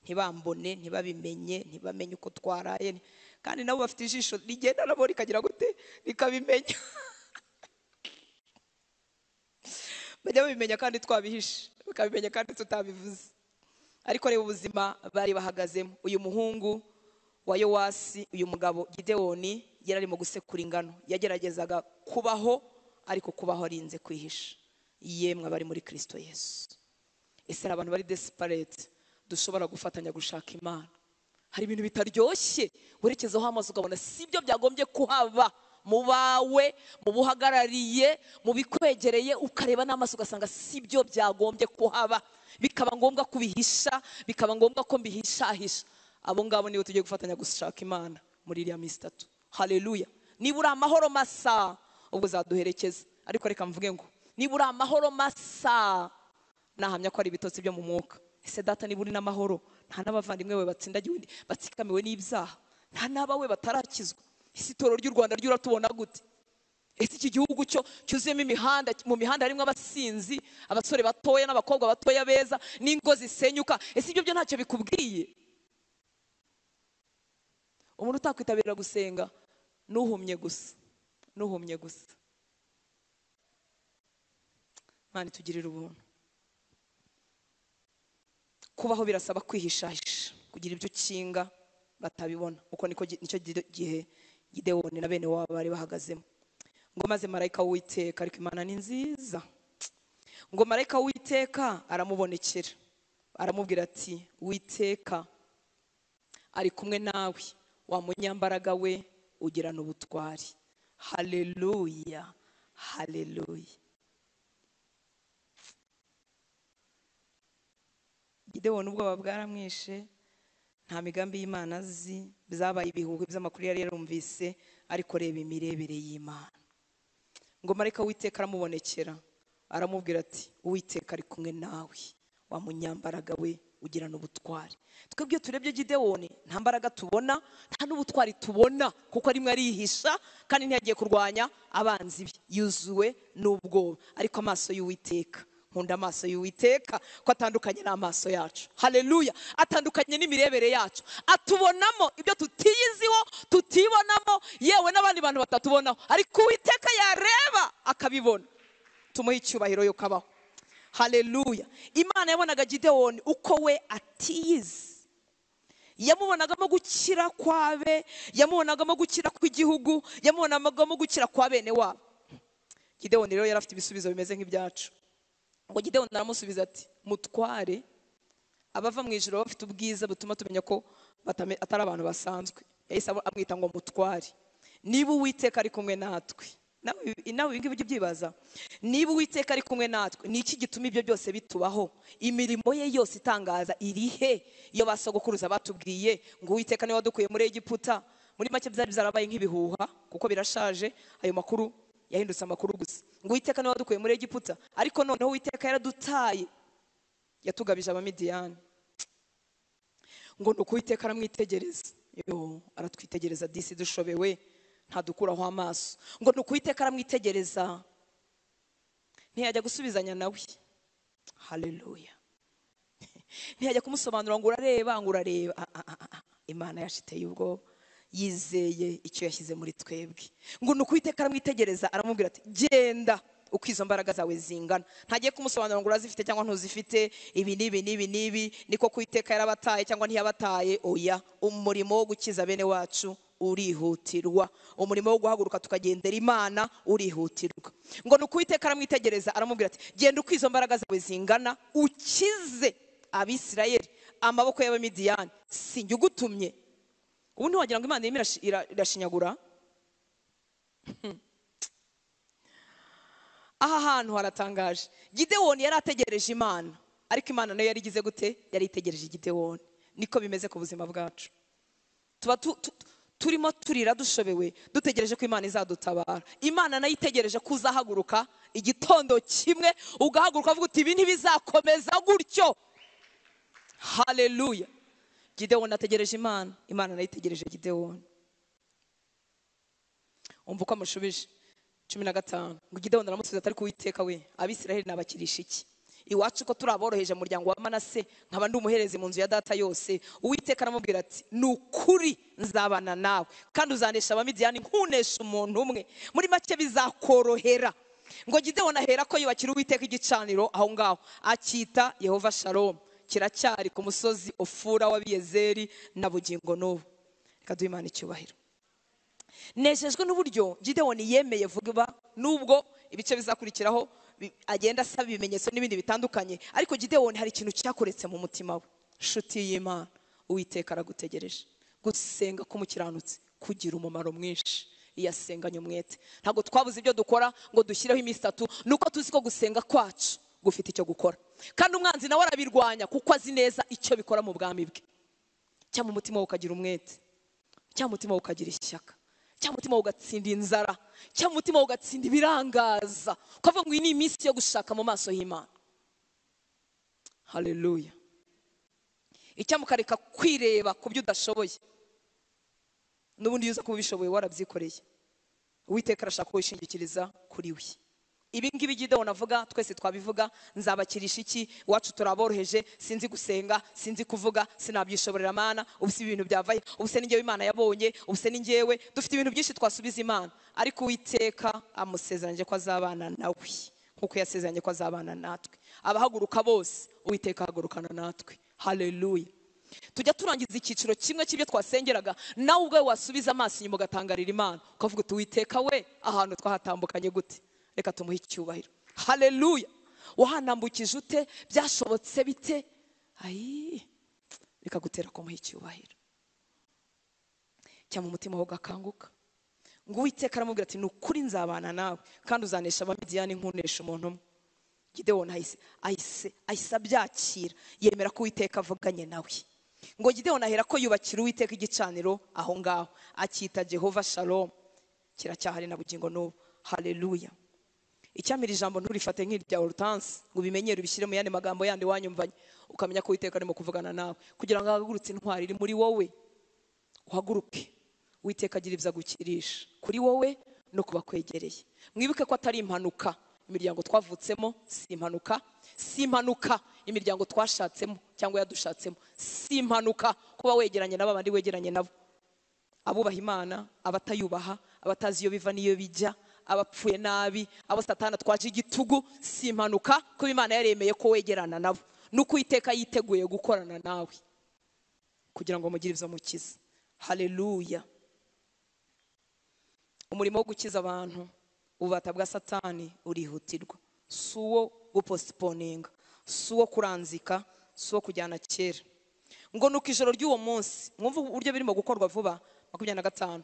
Speaker 1: ntibambone, ntibabimenye, ntibamenye uko twaraye. Kandi nabo bafite ijisho rigenda nabo rikagira gute, rikabimenya. Bajya babimenya kandi twabihishe, bakabimenya kandi tutabivuze. Ariko reba ubuzima bari bahagazemo. Uyu muhungu wa Yowasi, uyu mugabo Gidewoni, yari arimo gusekura ingano, yageragezaga kubaho, ariko kubaho arinze kwihisha. Yemwe abari muri Kristo Yesu, ese hari abantu bari desperate dushobora gufatanya gushaka Imana? Hari ibintu bitaryoshye werekezaho amaso ukabona sibyo byagombye kuhaba mu bawe, mu buhagarariye, mu bikwegereye, ukareba n'amaso ugasanga sibyo byagombye kuhaba, bikaba ngombwa kubihisha, bikaba ngombwa ko mbihishahisha. Abo ngabo nibo tugiye gufatanya gushaka Imana muri iriya minsi itatu. Haleluya. Niba uri amahoro masa, ubwo uzaduherekeza. Ariko reka mvuge ngo niba uri amahoro masa, nahamya ko ari ibitotsi byo mu mwuka. Ese data, niba uri n'amahoro, nta n'abavandimwe bawe batsindagiwe, batsikamiwe n'ibyaha, Nta n'abawe batarakizwa. Ese itorero ry'u Rwanda ryo uratubona gute? Ese iki gihugu cyo cyuzuyemo imihanda, mu mihanda harimo abasinzi, abasore batoya n'abakobwa batoya beza, n'ingo zisenyuka, ese ibyo byo ntacyo bikubwiye? Umuntu utakwitabira gusenga nuhumye gusa, nuhumye gusa. Imana itugirire ubuntu. Kubaho birasaba kwihishahisha, kugira ibyo ukinga batabibona. Uko niko nicyo gihe Gidewoni na bene wabo bari bahagazemo. Ngo maze marayika w'Uwiteka, ariko Imana ni nziza, ngo marayika w'Uwiteka aramubonekera, aramubwira ati Uwiteka ari kumwe nawe, wa munyambaraga we ugirana ubutwari. Haleluya, haleluya. Gidewoni ubwoba bwaramwishe, nta migambi y'Imana azi, byabaye ibihuha by'amakuru yari yarumvise, ariko reba imirebere y'Imana. Ngo marayika w'Uwiteka aramubonekera, aramubwira ati Uwiteka ari kumwe nawe, wa munyambaraga we ugirana ubutwari. Twebwe iyo turebye Gidewoni nta mbaraga tubona, nta n'ubutwari tubona, kuko arimwe arihisha kandi ntiyagiye kurwanya abanzi be, yuzuwe n'ubwoba. Ariko amaso y'Uwiteka, nkunda amaso y'Uwiteka ko atandukanye n'amaso yacu. Haleluya, atandukanye n'imirebere yacu, atubonamo ibyo tutiyiziho, tutibonamo, yewe n'abandi bantu batatubonaho, ariko Uwiteka yareba akabibona. Tumuhe icyubahiro yo kabaho. Haleluya. Imana yabonaga Gidewoni uko we atiyizi, yamubonagamo gukira kwabe, yamubonagamo gukira kw'igihugu, yamubonagamo gukira kwa bene wabo. Gidewoni rero yari afite ibisubizo bimeze nk'ibyacu. Ngo Gidewoni aramusubiza ati mutware, abava mu ijuru bafite ubwiza butuma tumenya ko atari abantu basanzwe. Yahise amwita ngo mutware. Niba Uwiteka ari kumwe natwe, nawe ibi ngibi ujye ubyibaza, niba Uwiteka ari kumwe natwe, ni iki gituma ibyo byose bitubaho? Imirimo ye yose itangaza iri he? Iyo basogokuruza batubwiye ngo Uwiteka niwe wadukuye muri Egiputa, muri make byari byarabaye nk'ibihuha, kuko birashaje, ayo makuru yahindutse amakuru gusa. Ngo Uwiteka niwe wadukuye muri Egiputa, ariko noneho Uwiteka yaradutaye, yatugabije Abamidiyani. Ngo nuko Uwiteka aramwitegereza, yo aratwitegereza disi dushobewe, ntadukuraho amaso. Ngo nuko Uwiteka aramwitegereza, ntiyajya gusubizanya nawe. Haleluya. Ntiyajya kumusobanura ngo urareba, ngo urareba. Imana yacu iteye ubwoba, yizeye icyo yashyize muri twebwe. Ngo nuko Uwiteka aramwitegereza, aramubwira ati genda uko izo mbaraga zawe zingana. Ntagiye kumusobanura ngo urazifite cyangwa ntuzifite, ibi n'ibi n'ibi n'ibi, niko Uwiteka yarabataye cyangwa ntiyabataye. Oya, umurimo wo gukiza bene wacu urihutirwa, umurimo wo guhaguruka tukagendera Imana urihutirwa. Ngo nuko Uwiteka aramwitegereza, aramubwira ati genda uko izo mbaraga zawe zingana, ukize Abisirayeli amaboko y'Abamidiyani, sinjye ugutumye. Ubu ntiwagira ngo Imana irimo irashinyagura. Aha hantu haratangaje. Gidewoni yari ategereje Imana, ariko Imana nayo yari igize gute? Yari itegereje Gidewoni. Niko bimeze ku buzima bwacu. Tuba turimo turira dushobewe, dutegereje ko Imana izadutabara. Imana nayo itegereje ko uzahaguruka igitondo kimwe, ugahaguruka uvuga uti ibi ntibizakomeza gutyo. Haleluya. Gidewoni ategereje Imana, Imana nayo itegereje Gidewoni. Umva uko amushubije. 15. Ngo Gidewoni aramusubiza ati ariko Uwiteka we, Abisirayeli nabakirisha iki? Iwacu ko turi aboroheje mu muryango wa Manase, nkaba ndi umuherezi mu nzu ya data yose. Uwiteka aramubwira ati ni ukuri nzabana nawe, kandi uzanesha Abamidiyani nkunesha umuntu umwe. Muri make bizakorohera. Ngo Gidewoni ahera ko yubakira Uwiteka igicaniro aho ngaho, akita Yehova Shalom, kiracyari ku musozi Ofura w'Abiyezeri na bugingo n'ubu. Reka duhe Imana icyubahiro. Nejejwe n'uburyo Gidewoni yemeye vuba, nubwo ibice bizakurikiraho agenda asaba ibimenyetso n'ibindi bitandukanye, ariko Gidewoni hari ikintu cyakoretse mu mutima we. Nshuti y'Imana, Uwiteka aragutegereje. Gusenga k'umukiranutsi kugira umumaro mwinshi iyo asenganye umwete. Ntabwo twabuze ibyo dukora ngo dushyireho iminsi itatu, nuko tuzi ko gusenga kwacu gufite icyo gukora, kandi umwanzi nawe arabirwanya kuko azi neza icyo bikora mu bwami bwe. Cyangwa umutima we ukagira umwete, cyangwa umutima we ukagira ishyaka, cyangwa umutima we ugatsinda inzara, cyangwa umutima we ugatsinda ibirangaza, ukavuga ngo iyi ni iminsi yo gushaka mu maso y'Imana. Haleluya. Icyamukareka kwireba ku byo udashoboye. N'ubundi iyo uza kuba ubishoboye warabyikoreye. Uwiteka arashaka ko wishingikiriza kuri we. Ibi ngibi Gidewoni avuga twese twabivuga, nzabakirisha iki? Iwacu turaboroheje, sinzi gusenga, sinzi kuvuga, sinabyishoborera Mana, ubu si ibintu byavaye, ubu se ni njyewe Imana yabonye, ubu se ni njyewe. Dufite ibintu byinshi twasubiza Imana, ariko Uwiteka amusezeranye ko azabana nawe nkuko yasezeranye ko azabana natwe. Abahaguruka bose Uwiteka ahagurukana natwe. Haleluya. Tujya turangiza icyiciro kimwe cy'ibyo twasengeraga, nawe ubwawe wasubiza amaso inyuma ugatangarira Imana, ukavuga uti Uwiteka we, ahantu twahatambukanye gute? Reka tumuhe icyubahiro. Haleluya. Wahanambukije ute? Byashobotse bite? Ayi, bikagutera kumuha icyubahiro. Cyangwa umutima wawe ugakanguka. Ngo Uwiteka aramubwira ati ni ukuri nzabana nawe kandi uzanesha Abamidiyani nkunesha umuntu umwe. Gidewoni ahise abyakira, yemera ko Uwiteka avuganye nawe. Ngo Gidewoni ahera ko yubakira Uwiteka igicaniro aho ngaho, akita Jehova Shalom. Kiracyahari na bugingo n'ubu. Haleluya. Icyamira ijambo nturifate nk'irya Hortense ngo ubimenyere ubishyire mu yandi magambo yandi wanyumvanye, ukamenya ko Uwiteka arimo kuvugana nawe kugira ngo ahagurutse intwari iri muri wowe, uhaguruke. Uwiteka agira ibyo agukirisha kuri wowe no kubakwegereye. Mwibuke ko atari impanuka imiryango twavutsemo, si impanuka, si impanuka imiryango twashatsemo cyangwa yadushatsemo, si impanuka kuba wegeranye nabo abandi wegeranye nabo. Abubaha Imana, abatayubaha, abatazi iyo biva n'iyo bijya, abapfuye nabi, abo Satani atwaje igitugu, si impanuka kuba Imana yaremeye ko wegerana nabo. Nuko Uwiteka yiteguye gukorana nawe kugira ngo mugire ibyo mukiza. Haleluya. Umurimo wo gukiza abantu ububata bwa Satani urihutirwa, si uwo guposiponinga, si uwo kuranzika, si uwo kujyana kera. Ngo nuko ijoro ry'uwo munsi, mwumva uburyo birimo gukorwa vuba, 25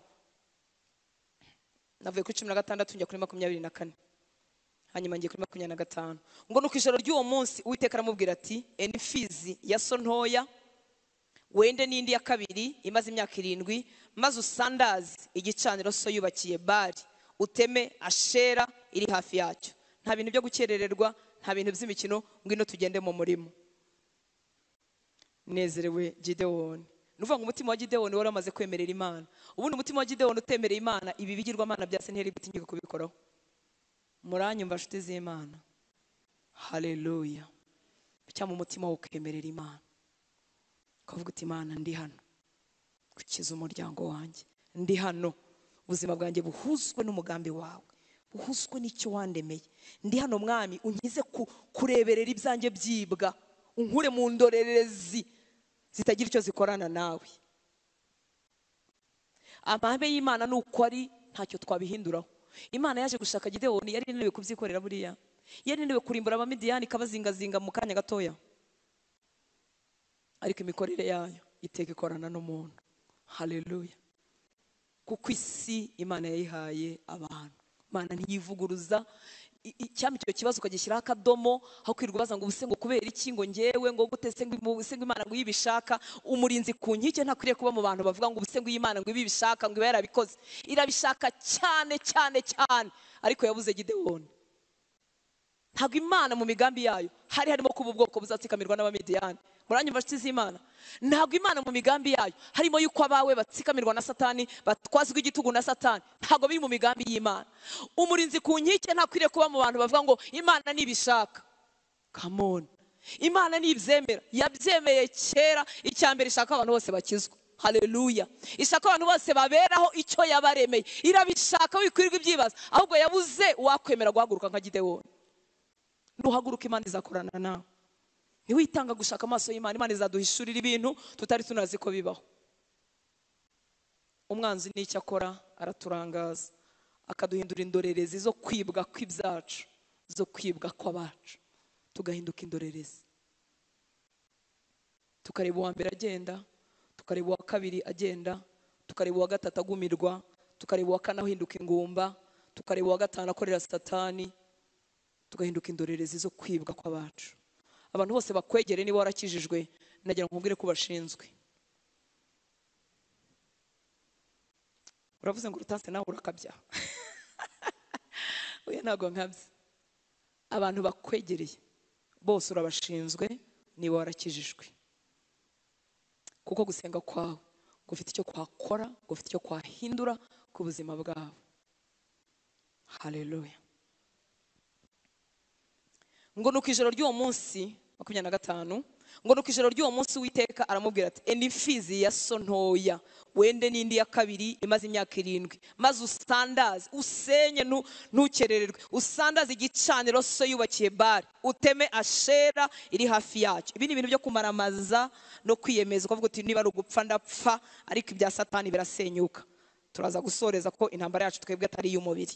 Speaker 1: navuye kuri 16 njya kuri 24, hanyuma ngiye kuri 25. Ngo nuko ijoro ry'uwo munsi Uwiteka aramubwira ati enifizi ya so ntoya wende n'indi ya kabiri imaze imyaka 7, maze usandaze igicaniro so yubakiye Bali, uteme Ashera iri hafi yacyo. Nta bintu byo gukerererwa, nta bintu by'imikino, ngwino tugende mu murimo. Nezerewe Gidewoni. Nuvuga ngo umutima wa Gidewoni wari wamaze kwemerera Imana. Ubundi umutima wa Gidewoni utemereye Imana, ibi bigirwamana bya se ntiyari gutinyuka kubikoraho. Muranyumva nshuti z'Imana? Haleluya. Cyangwa umutima wo kwemerera Imana, ukavuga uti Imana ndi hano gukiza umuryango wanjye, ndi hano ubuzima bwanjye buhuzwe n'umugambi wawe, buhuzwe n'icyo wandemeye, ndi hano Mwami unkize kureberera ibyanjye byibwa, unkure mu ndorerezi zitagira icyo zikorana nawe. Amahame y'Imana ni uko ari, ntacyo twabihinduraho. Imana yaje gushaka Gidewoni, yari inaniwe kubyikorera buriya, yari inaniwe kurimbura Abamidiyani ikabazingazinga mu kanya gatoya, ariko imikorere yayo iteka ikorana n'umuntu. Haleluya. Kuko isi Imana yayihaye abantu. Imana ntiyivuguruza. Icyampa icyo kibazo ukagishyiraho akadomo, aho kwirirwa ubaza ngo ubuse ngo kubera iki, ngo ngewe ngo gute se, ngo ubuse ngo Imana ngo ibishaka. Umurinzi ku nkike ntakwiriye kuba mu bantu bavuga ngo ubuse ngo Imana ngo ibishaka, ngo iba yarabikoze. Irabishaka cyane cyane cyane, ariko yabuze Gidewoni. Ntabwo Imana mu migambi yayo hari harimo kuba ubwoko buzatsikamirwa n'Abamidiyani. Muranyumva nshuti z'Imana? Ntabwo Imana mu migambi yayo harimo yuko abawe batsikamirwa na Satani, batwazwa igitugu na Satani. Ntabwo biri mu migambi y'Imana. Umurinzi ku nkike ntakwiriye kuba mu bantu bavuga ngo Imana nibishaka. Come on. Imana nibyemera, yabyemeye kera. Icyambere ishaka abantu bose bakizwa. Haleluya. Ishaka abantu bose baberaho icyo yabaremeye. Irabishaka, wikwirirwa ibyibaza. Ahubwo yabuze uwakwemera guhaguruka nka Gidewoni. Nuhaguruka Imana izakorana nawe. Niwitanga gushaka amaso y'Imana, Imana izaduhishurira ibintu tutari tunazi ko bibaho. Umwanzi n'icyo akora araturangaza, akaduhindura indorerezi zo kwibwa kw'ibyacu, zo kwibwa kw'abacu, tugahinduka indorerezi. Tukareba uwa mbere agenda, tukareba uwa kabiri agenda, tukareba uwa gatatu agumirwa, tukareba uwa kane ahinduka ingumba, tukareba uwa gatanu akorera Satani, tugahinduka indorerezi zo kwibwa kw'abacu. Abantu bose bakwegere niba warakijijwe, nagira ngo nkubwire ko bashinzwe. Uravuze ngo urutanse nawe urakabya. Oya, ntabwo nkabya. Abantu bakwegereye bose urabashinzwe niba warakijijwe. Kuko gusenga kwawe Gufite icyo kwakora, gufite icyo kwahindura ku buzima bwabo. Haleluya. Ngo nuko ijoro ry'uwo munsi 25, ngo nuko ijoro ry'uwo munsi Uwiteka aramubwira ati enda imfizi ya so ntoya, wende n'indi ya kabiri imaze imyaka 7, maze usandaze, usenye ntukerererwe, usandaze igicaniro so yubakiye Bali, uteme Ashera iri hafi yacyo. Ibi ni ibintu byo kumaramaza no kwiyemeza, ukavuga uti niba ari ugupfa ndapfa, ariko ibya Satani birasenyuka. Turaza gusoreza ko intambara yacu twebwe atari iy'umubiri.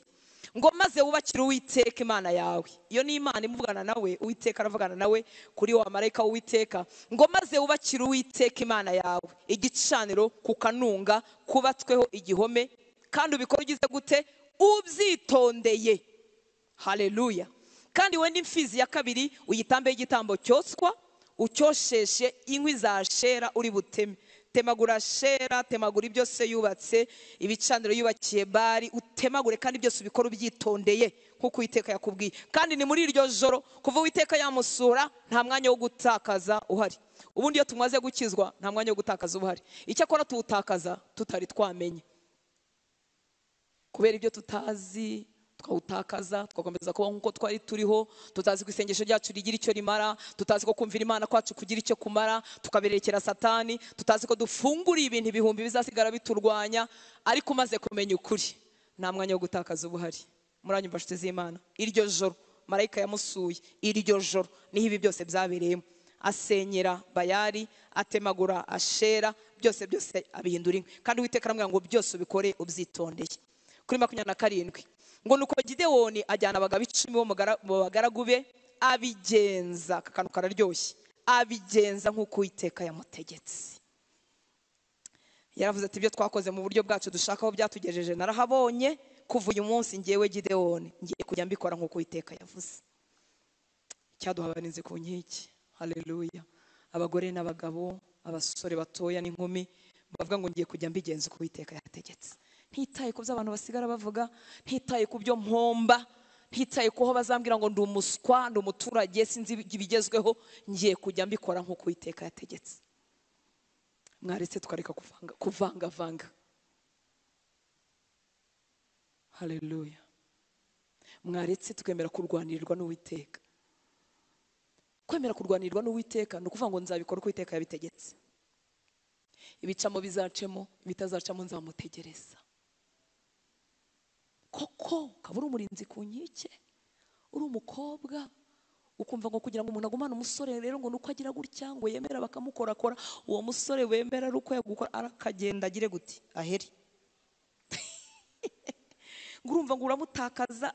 Speaker 1: Ngo maze wubakire Uwiteka Imana yawe. Iyo ni Imana imuvugana nawe, Uwiteka aravugana nawe kuri wa marayika w'Uwiteka. Ngo maze wubakire Uwiteka Imana yawe igicaniro ku kanunga kubatsweho igihome, kandi ubikora ugize gute? Ubyitondeye. Haleluya. Kandi wende imfizi ya kabiri uyitambe igitambo cyotswa, ucyosheshe inkwi za Ashera uri buteme. Temagura Ashera, temagura ibyo se yubatse, ibicaniro yubakiye Bali, utemagure kandi byose ubikora ubyitondeye nkuko Uwiteka yakubwiye. Kandi ni muri iryo joro kuva Uwiteka yamusura nta mwanya wo gutakaza uhari. Ubundi iyo tumaze gukizwa nta mwanya wo gutakaza uhari. Icyakora tuwutakaza tutari twamenye, kubera ibyo tutazi twawutakaza, twakomeza kuba nkuko twari turiho, tutazi ko isengesho ryacu rigira icyo rimara, tutazi ko kumvira Imana kwacu kugira icyo kumara, tukaberekera Satani, tutazi ko dufungura ibintu ibihumbi bizasigara biturwanya. Ariko umaze kumenya ukuri nta mwanya wo gutakaza ubuhari. Muranyumva nshuti z'Imana? Iryo joro marayika yamusuye, iryo joro niho ibi byose byabereyemo. Asenyera Bayali, atemagura Ashera, byose byose abihindura inkwi. Kandi Uwiteka aramubwira ngo byose ubikore ubyitondeye. Kuri 27 ngo nuko Gidewoni ajyana abagabo 10 bo mu bagaragu be, abigenza, aka kantu kararyoshye, abigenza nk'uko Uwiteka yamutegetse. Yaravuze ati ibyo twakoze mu buryo bwacu dushaka aho byatugejeje narahabonye, kuva uyu munsi ngewe Gidewoni ngiye kujya mbikora nk'uko Uwiteka yavuze. Icyaduha abarinzi ku nkike. Haleluya. Abagore n'abagabo, abasore batoya n'inkumi bavuga ngo ngiye kujya mbigenza uko Uwiteka yategetse. Ntitaye ku byo abantu basigara bavuga, ntitaye ku byo mpomba, ntitaye ku ho bazambwira ngo ndi umuswa, ndi umuturage, sinzi ibigezweho, ngiye kujya mbikora nk'uko Uwiteka yategetse. Mwaretse tukareka kuvangavanga. Haleluya. Mwaretse tukemera kurwanirirwa n'Uwiteka. Kwemera kurwanirwa n'Uwiteka ni ukuvuga ngo nzabikora uko Uwiteka yabitegetse. Ibicamo bizacemo, ibitazacamo nzamutegereza. Koko ukaba uri umurinzi ku nkike, uri umukobwa, ukumva ngo kugira ngo umuntu agumane umusore rero ngo nuko agira gutya ngo yemera bakamukorakora, uwo musore wemera ari uko yagukora arakagenda agire guti aheri. Ngo urumva ngo uramutakaza,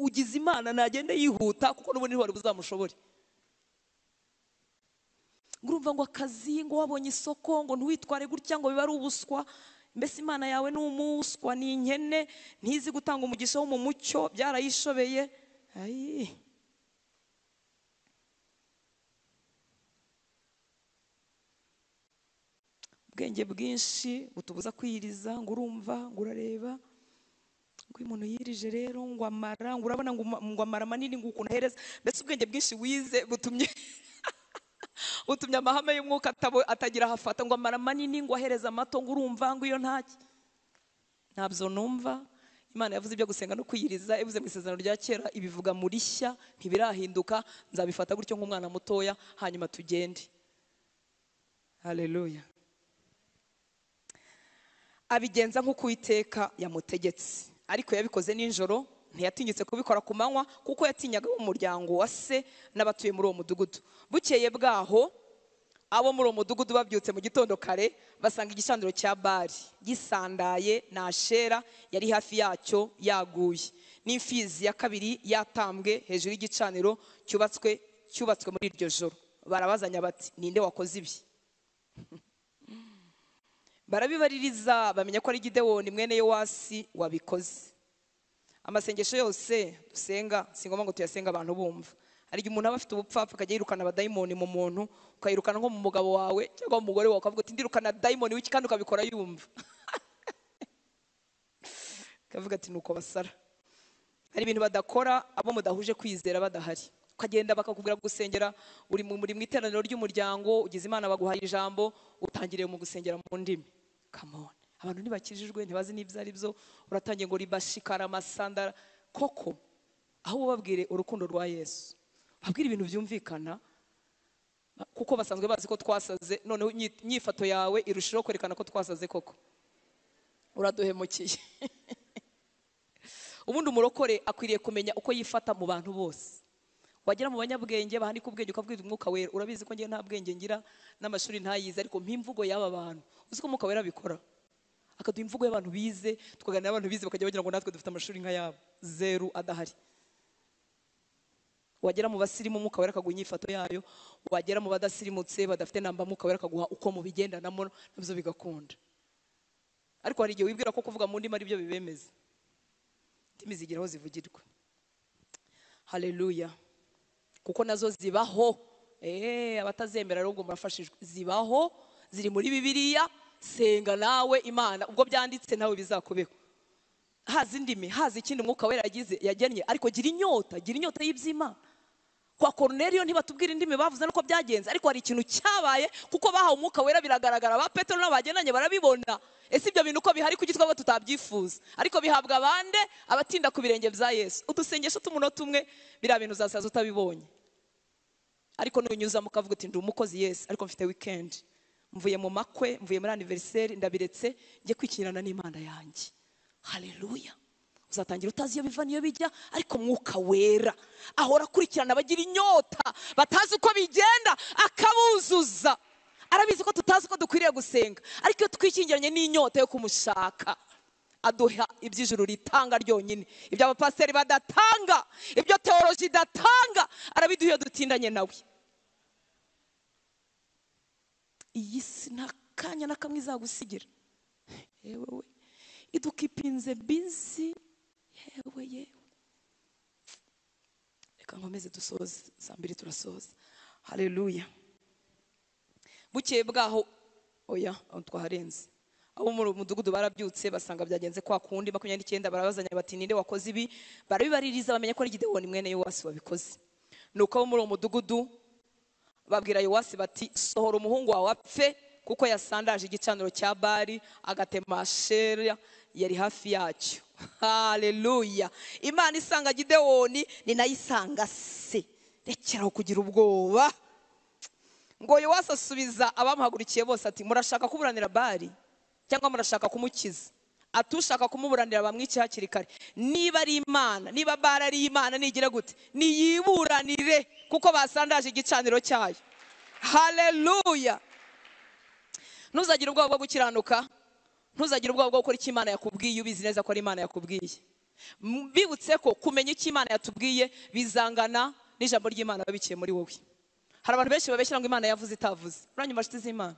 Speaker 1: ugize Imana nagende yihuta kuko n'ubundi ntiwari buzamushobore. Ngo urumva ngo akazi, ngo wabonye isoko, ngo ntiwitware gutya ngo biba ari ubuswa. Mbese Imana yawe ni umuswa, ni inkene, ntizi gutanga umugisha wo mu mucyo, byarayishobeye. Ayi. Ubwenge bwinshi butubuza kwiyiriza, ngo urumva, ngo urareba, ngo uyu muntu yirije rero ngo amara, ngo urabona ngo amara manini ngo ukuntu ahereza. Mbese ubwenge bwinshi wize butumye utumye amahame y'umwuka atagira ahafata, ngo amara manini ngo ahereza amato, ngo urumva ngo iyo ntaki. Ntabyo numva. Imana yavuze ibyo gusenga no kwiyiriza, ivuze mu isezerano rya kera, ibivuga muri shya, ntibirahinduka, nzabifata gutyo nk'umwana mutoya, hanyuma tugende. Haleluya. Abigenza nk'uko Uwiteka yamutegetse, ariko yabikoze nijoro, ntiyatinyutse kubikora ku manywa kuko yatinyaga umuryango wa se n'abatuye muri uwo mudugudu. Bukeye bwaho abo muri uwo mudugudu babyutse mu gitondo kare, basanga igicaniro cya Bali gisandaye na Ashera yari hafi yacyo yaguye, n'imfizi ya kabiri yatambwe hejuru y'igicaniro cyubatswe muri iryo joro. Barabazanya bati ninde wakoze ibi? Barabibaririza bamenya ko ari Gidewoni mwene Yowasi wabikoze. Amasengesho yose dusenga si ngombwa ngo tuyasenga abantu bumva. Hari igihe umuntu aba afite ubupfapfa akajya yirukana abadayimoni mu muntu, ukayirukana nko mu mugabo wawe cyangwa mu mugore wawe, ukavuga uti ndirukana dayimoni w'iki, kandi ukabikora yumva. Kavuga ati nuko basara. Hari ibintu badakora abo mudahuje kwizera badahari. Ukagenda bakakubwira gusengera, uri mu iteraniro ry'umuryango, ugize Imana baguhaye ijambo, utangiriye mu gusengera mu ndimi. Come on, abantu ntibakijijwe, ntibazi n'ibyo ari byo, uratangiye ngo ribashikara amasandara koko. Aho ubabwire urukundo rwa Yesu, babwire ibintu byumvikana, kuko basanzwe bazi ko twasaze. Noneho inyifato yawe irushaho kwerekana ko twasaze koko, uraduhemukiye. Ubundi umurokore akwiriye kumenya uko yifata mu bantu bose. Wagera mu banyabwenge bahanika ubwenge ukabwira umwuka wera, urabizi ko ngiye nta bwenge ngira n'amashuri ntayize, ariko mpimvugo y'aba bantu. Uzi ko umwuka wera abikora, akaduha imvugo y'abantu bize, tukaganira n'abantu bize bakajya bagira ngo natwe dufite amashuri nk'ayabo, zeru adahari. Wagera mu basirimu umwuka wera akaguha inyifato yayo, wagera mu badasirimutse badafite namba umwuka wera akaguha uko mubigendanamo, nabyo bigakunda. Ariko hari igihe wibwira ko kuvuga mu ndimi ari byo bibemeza. Indimi zigira aho zivugirwa. Haleluya. Kuko nazo zibaho. Abatazemera rero ubwo murafashijwe. Zibaho, ziri muri Bibiliya, senga nawe Imana ubwo byanditse nawe bizakubeho. Haza indimi, haza ikindi umwuka wera yagize yagennye, ariko gira inyota, gira inyota y'iby'Imana. Kwa Kornelio ntibatubwira indimi bavuze nuko byagenze, ariko hari ikintu cyabaye kuko bahawe umwuka wera biragaragara, ba Petero n'abagenanye barabibona. Ese ibyo bintu uko bihari kuki twaba tutabyifuza? Ariko bihabwa abande abatinda ku birenge bya Yesu. Udusengesho tumunota umwe biriya bintu uzasaza utabibonye. Ariko nunyuza mukavuga uti ndi umukozi Yesu, ariko mfite weekend, mvuye mu makwe, mvuye muri anniversaire, ndabiretse njye kwikinirana n'Imana yanjye. Haleluya. Uzatangira utazi iyo biva niyo bijya, ariko mwuka wera ahora akurikirana abagira inyota batazi uko bigenda akabuzuza. Arabizi ko tutazi ko dukwiriye gusenga, ariko iyo twikingiranye n'inyota yo kumushaka aduha iby'ijuru ritanga ryonyine, ibyo abapasiteri badatanga, ibyo teoloji idatanga, arabiduha iyo dutindanye nawe. Iyi si nta kanya na kamwe izagusigira. Yewe we, idukipinze busy. Yewe yewe, reka nkomeze dusoze, saa mbiri turasoza. Haleluya. Bukeye bwaho, oya twaharenze, abo mu mudugudu barabyutse basanga byagenze kwa kundi. 29 barabazanya bati ninde wakoze ibi? Barabibaririza bamenya ko ari Gidewoni mwene Yowasi wabikoze. Nuko abo muri uwo mudugudu babwira Yowasi bati sohora umuhungu wawe apfe, kuko yasandaje igicaniro cya Bali agatema Ashera yari hafi yacyo. Haleluya. Imana isanga Gidewoni ni nayo isanga se. Rekeraho kugira ubwoba. Ngo Yowasi asubiza abamuhagurukiye bose ati murashaka kuburanira Bali cyangwa murashaka kumukiza? Atushaka kumuburanira bamwice hakiri kare. Niba ari Imana, niba Bali ari Imana, nigira gute? Niyiburanire, kuko basandaje igicaniro cyayo. Haleluya. Ntuzagira ubwoba bwo gukiranuka, ntuzagira ubwoba bwo gukora icyo Imana yakubwiye ubizi neza ko ari Imana yakubwiye. Bibutse ko kumenya icyo Imana yatubwiye bizangana n'ijambo ry'Imana babikiye muri wowe. Hari abantu benshi babeshyira ngo Imana yavuze itavuze. Uranyuma nshuti z'Imana,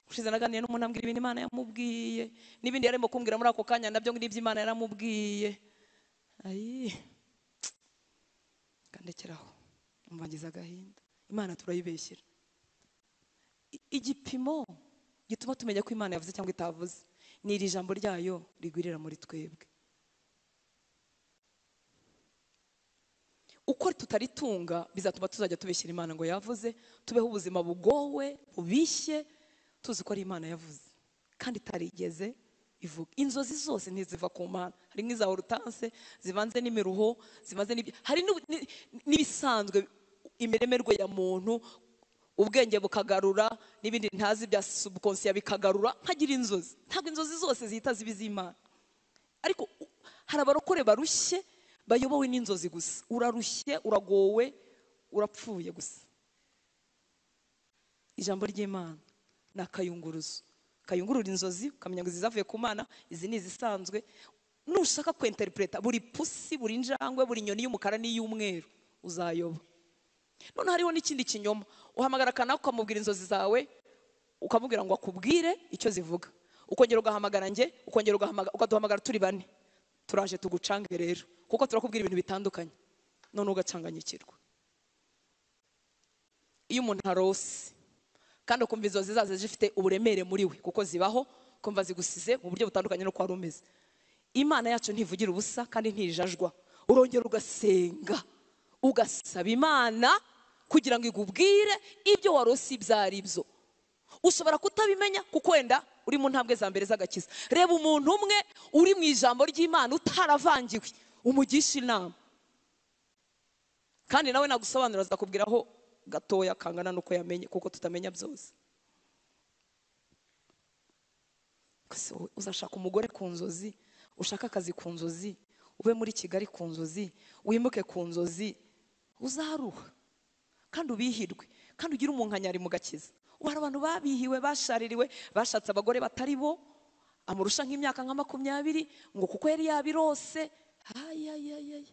Speaker 1: ushize naganiriye n'umuntu ambwira ibintu Imana yamubwiye n'ibindi yarimo kumbwira muri ako kanya nabyo ngo n'ibyo Imana yaramubwiye. Ayi, kandekeraho umvangiza agahinda. Imana turayibeshyira. Igipimo gituma tumenya ko Imana yavuze cyangwa itavuze ni iri jambo ryayo rigwirira muri twebwe. Uko tutaritunga bizatuma tuzajya tubeshyira Imana ngo yavuze, tubeho ubuzima bugowe bubishye tuzi ko ari Imana yavuze kandi itarigeze ivuga. Inzozi zose ntiziva ku Mana, hari nk'iza Hortense zivanze n'imiruho, zivanze n'ibyo, hari n'ibisanzwe imiremerwe ya muntu, ubwenge bukagarura n'ibindi ntazi bya subconscious bikagarura, nkagira inzozi. Ntabwo inzozi zose zihita ziba iz'Imana, ariko hari abarokore barushye bayobowe n'inzozi gusa. Urarushye, uragowe, urapfuye gusa. Ijambo ry'Imana ni akayunguruzo, kayungurura inzozi ukamenya ngo izi zavuye ku Mana, izi ni izisanzwe. Nushaka kwinterpreta buri pusi, buri njangwe, buri nyoni y'umukara n'iy'umweru uzayoba. None hariho n'ikindi kinyoma, uhamagara kana ukamubwira inzozi zawe, ukamubwira ngo akubwire icyo zivuga, ukongera ugahamagara nge, ukongera ukaduhamagara turi bane, turaje tugucange rero, kuko turakubwira ibintu bitandukanye, none ugacanganyikirwa. Iyo umuntu arose kandi ukumva inzozi zazo zifite uburemere muri we, kuko zibaho, kumva zigusize mu buryo butandukanye no kwa rumeze. Imana yacu ntivugira ubusa kandi ntijajwa. Urongera ugasenga, ugasaba Imana kugira ngo igubwire ibyo warose ibyo ari byo. Ushobora kutabimenya kuko wenda uri mu ntambwe za mbere z'agakiza, reba umuntu umwe uri mu ijambo ry'Imana utaravangiwe, umugisha inama. Kandi nawe nagusobanurira azakubwiraho gatoya kangana nuko yamenye, kuko tutamenya byose. Uzashaka umugore ku nzozi, ushaka akazi ku nzozi, ube muri Kigali ku nzozi, wimuke ku nzozi, uzaruha kandi ubihirwe, kandi ugire umunkanyari mu gakiza. Hari abantu babihiwe, bashaririwe, bashatse abagore batari bo, amurusha nk'imyaka nka 20 ngo kuko yari yabirose. Ayayayay,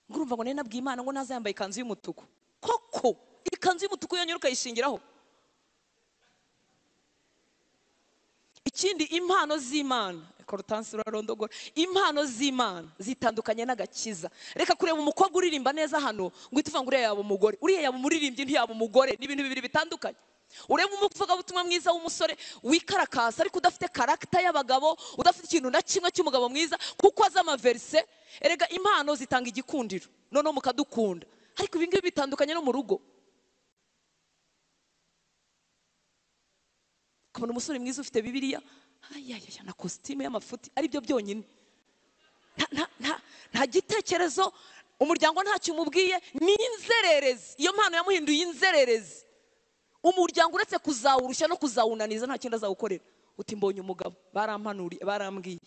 Speaker 1: ngurumva ngo nari nabwiye Imana ngo naza yambaye ikanzu y'umutuku. Koko ikanzu y'umutuku yonyine ukayishingiraho? Ikindi, impano z'Imana, Hortense urarondogora, impano z'Imana zitandukanye n'agakiza. Reka kureba umukobwa uririmba neza hano ngo uhite uvuga ngo uriya yaba umugore, uriya yaba umuririmbyi ntiyaba umugore. Ni ibintu bibiri bitandukanye. Ureba umuvugabutumwa mwiza w'umusore wikarakasa ariko udafite karagita y'abagabo, udafite ikintu na kimwe cy'umugabo mwiza, kuko azi amaverise. Erega impano zitanga igikundiro, noneho mukadukunda. Ariko ibi ngibi bitandukanye no mu rugo. Ukabona umusore mwiza ufite Bibiliya, ayayaya, na kositime y'amafuti, ari byo byonyine, nta gitekerezo, umuryango ntacyo umubwiye, ni inzererezi. Iyo mpano yamuhinduye inzererezi. Umuryango uretse kuzawurushya no kuzawunaniza nta kindi azawukorera. Uti mbonye umugabo, barampanuriye, barambwiye.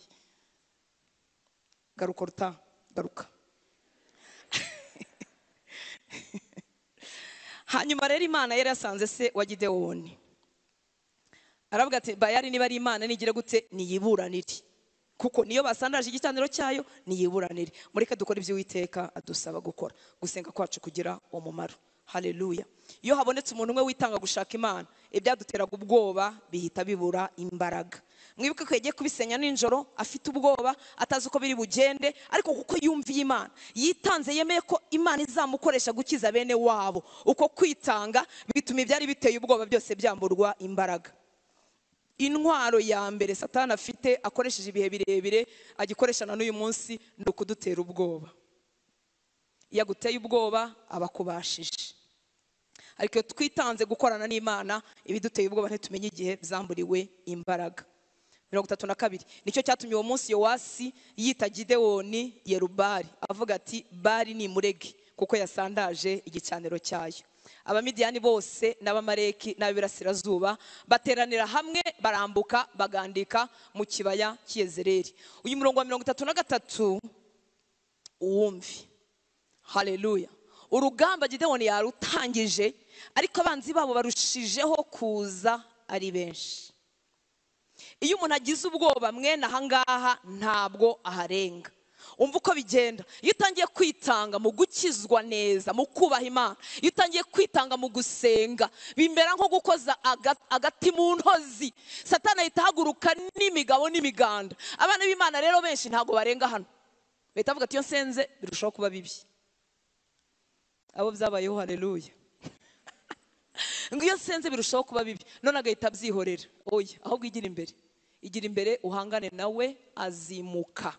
Speaker 1: Garuka ruta, garuka. Hanyuma rero Imana yari yasanze se wa Gidewoni, aravuga ati Bayali niba ari Imana nigire gute, niyiburanire, kuko niyo basandaje igicaniro cyayo, niyiburanire. Mureke dukora ibyo Uwiteka adusaba gukora, gusenga kwacu kugira umumaro. Haleluya. Iyo habonetse umuntu umwe witanga gushaka Imana, ibyaduteraga ubwoba bihita bibura imbaraga. Mwibuke ko yagiye kubisenya nijoro afite ubwoba, atazi uko biri bugende, ariko kuko yumviye Imana, yitanze, yemeye ko Imana izamukoresha gukiza bene wabo. Uko kwitanga bituma ibyari biteye ubwoba byose byamburwa imbaraga. Intwaro ya mbere Satani afite akoresheje ibihe birebire, agikoresha na n'uyu munsi, ni ukudutera ubwoba. Iyo aguteye ubwoba aba akubashije. Ariko iyo twitanze gukorana n'Imana, ibiduteye ubwoba ntitumenye igihe byamburiwe imbaraga. 32 nicyo cyatumye uwo munsi Yowasi yita Gidewoni Yerubali, avuga ati Bali ni murege, kuko yasandaje igicaniro cyayo. Abamidiyani bose n'Abamaleki n'ab'Iburasirazuba bateranira hamwe, barambuka bagandika mu kibaya cy'Yezereli. Uyu murongo wa 33 uwumve. Haleluya. Urugamba Gidewoni yarutangije, ariko abanzi babo barushijeho kuza ari benshi. Iyo umuntu agize ubwoba mwene ahangaha ntabwo aharenga. Umva uko bigenda. Iyo utangiye kwitanga mu gukizwa neza, mu kubaha Imana, iyo utangiye kwitanga mu gusenga, bimera nko gukoza agati mu ntozi. Satani ahita ahaguruka n'imigabo n'imiganda. Abana b'Imana rero benshi ntabwo barenga hano. Bahita bavuga ati iyo nsenze birushaho kuba bibi. Abo byabayeho, haleluya. Ngo iyo nsenze birushaho kuba bibi, none agahita abyihorera. Oya, ahubwo igira imbere, igira imbere uhangane nawe, azimuka,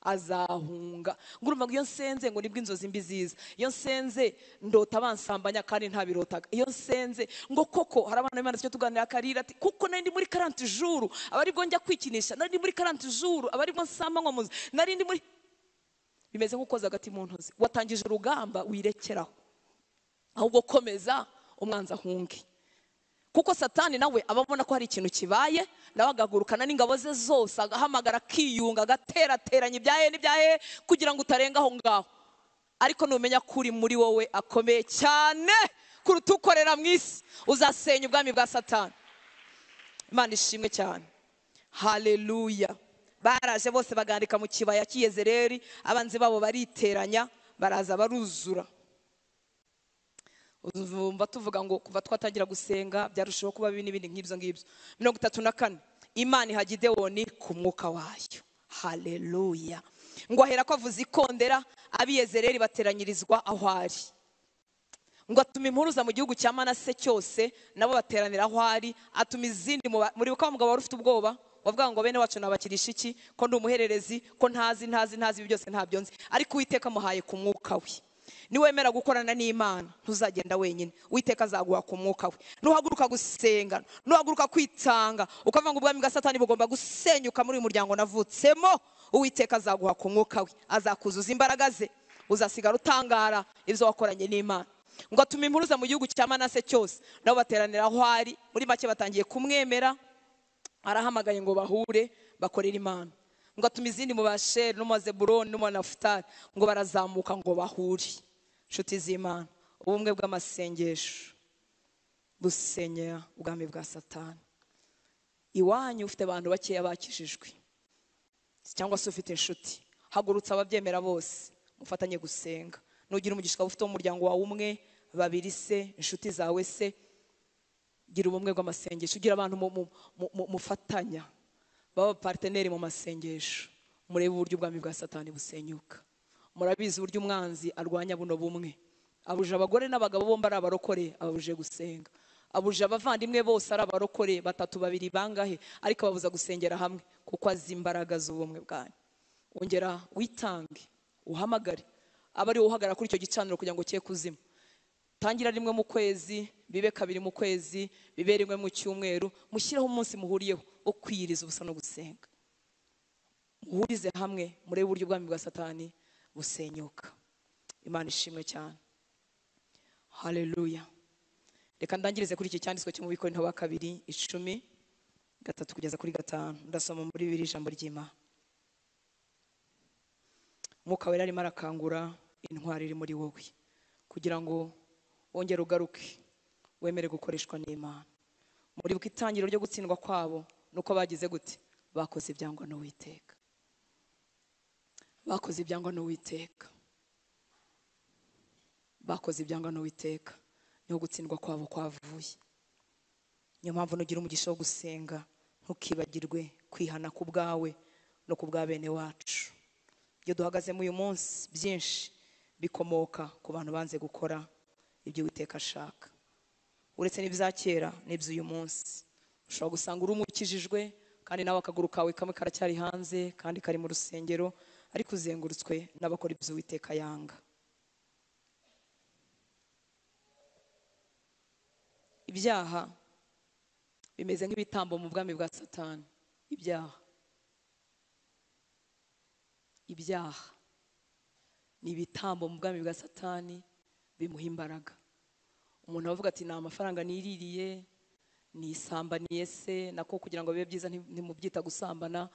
Speaker 1: azahunga. Ngurumva ngo iyo nsenze ngo nibwo inzozi mbi ziza, iyo nsenze ndota bansambanya kandi ntabirotaga, iyo nsenze ngo koko hari abana b'Imana tujya tuganira akarira ati kuko nari ndi muri 40 jours aba aribwo njya kwikinisha, nari ndi muri 40 jours aba aribwo nsambanywa mu nzu, nari ndi muri. Bimeze nk'ukoza agati mu ntozi. Watangije urugamba wirekeraho, ahubwo komeza umwanzi ahunge. Kuko Satani nawe ababona ko hari ikintu kibaye, nawe agagurukana n'ingabo ze zose, agahamagara, akiyunga, agaterateranya ibyahe n'ibyahe kugira ngo utarenga aho ngaho. Ariko numenya ko uri muri wowe akomeye cyane kuruta ukorera mu isi, uzasenya ubwami bwa Satani. Imana ishimwe cyane. Haleluya. Baraje bose bagandika mu kibaya cy'Yezereli, abanzi babo bariteranya, baraza baruzura. Uzumva tuvuga ngo kuva twatangira gusenga byarushaho kuba bibi n'ibindi nk'ibyo ngibyo. 34 Imana iha Gidewoni ku mwuka wayo. Haleluya. Ngo ahera ko avuza ikondera, ab'Yezereli bateranyirizwa aho ari. Ngo atuma impuruza mu gihugu cya Manase cyose, nabo bateranira aho ari, atuma izindi muri uko mugabo wari ufite ubwoba wavuga ngo bene wacu nabakirisha iki, ko ndi umuhererezi, ko ntazi ntazi ntazi, ibi byose ntabyo nzi, ariko Uwiteka amuhaye ku mwuka we. Niwemera gukorana n'Imana ntuzagenda wenyine, Uwiteka azaguha ku mwuka we. Nuhaguruka gusenga, nuhaguruka kwitanga, ukavuga ngo ubwami bwa Satani bugomba gusenyuka muri uyu muryango navutsemo, Uwiteka azaguha ku mwuka we, azakuzuza imbaraga ze, uzasigara utangara ibyo wakoranye n'Imana. Ngo atume impuruza mu gihugu cya Manase cyose, nabo bateranira aho ari. Muri make batangiye kumwemera, arahamagaye ngo bahure bakorere Imana. Ngo atume izindi mu Basheri no mu Zebuloni no mu Nafutali, ngo barazamuka ngo bahure. Inshuti z'Imana, ubumwe bw'amasengesho busenyera ubwami bwa Satani. Iwanyu ufite abantu bakeya bakijijwe, cyangwa se ufite inshuti, hagurutsa ababyemera bose mufatanye gusenga. Nugira umugisha ufite umuryango wawe umwe, babiri se, inshuti zawe se, gira ubumwe bw'amasengesho, ugira abantu mufatanya baba parteneri mu masengesho, murebe uburyo ubwami bwa Satani busenyuka. Murabizi uburyo umwanzi arwanya buno bumwe, abuje abagore n'abagabo bombi ari abarokore, ababuje gusenga, abuje abavandimwe bose ari abarokore, batatu babiri bangahe, ariko ababuza gusengera hamwe kuko azi imbaraga z'ubumwe bwanyu. Ongera witange, uhamagare aba ari uhagarara kuri icyo gicaniro kugira ngo cye kuzima. Tangira rimwe mu kwezi, bibe kabiri mu kwezi, bibe rimwe mu cyumweru, mushyireho umunsi muhuriyeho wo kwiyiriza ubusa no gusenga. Muhurize hamwe, murebe uburyo ubwami bwa Satani busenyuka. Imana ishimwe cyane. Haleluya. Reka ndangirize kuri iki cyanditswe cyo mu Bikorinto ba kabiri 10 3 kugeza kuri 5. Ndasoma muri bibiri ijambo ry'Imana. Mwuka Wera arimo arakangura intwari iri muri wowe kugira ngo wongere ugaruke wemere gukoreshwa n'Imana. Muribuka itangiriro ryo gutsindwa kwabo nuko bagize gute? Bakoze ibyangwa n'Uwiteka. Bakoze ibyangwa n'Uwiteka. Bakoze ibyangwa n'Uwiteka, niho gutsindwa kwabo kwavuye. Niyo mpamvu nugira umugisha wo gusenga ntukibagirwe kwihana ku bwawe no ku bwa bene wacu. Ibyo duhagazemo uyu munsi byinshi bikomoka ku bantu banze gukora ibyo Uwiteka ashaka. Uretse n'ibya kera n'iby'uyu munsi, ushobora gusanga uri umukijijwe kandi nawe akaguru kawe kamwe karacyari hanze kandi kari mu rusengero, ariko uzengurutswe n'abakora ibyo Uwiteka yanga. Ibyaha bimeze nk'ibitambo mu bwami bwa Satani. Ibyaha ni ibitambo mu bwami bwa Satani bimuha imbaraga. Umuntu avuga ati nta mafaranga niririye, nisambaniye se, nako kugira ngo bibe byiza ntimubyita gusambana,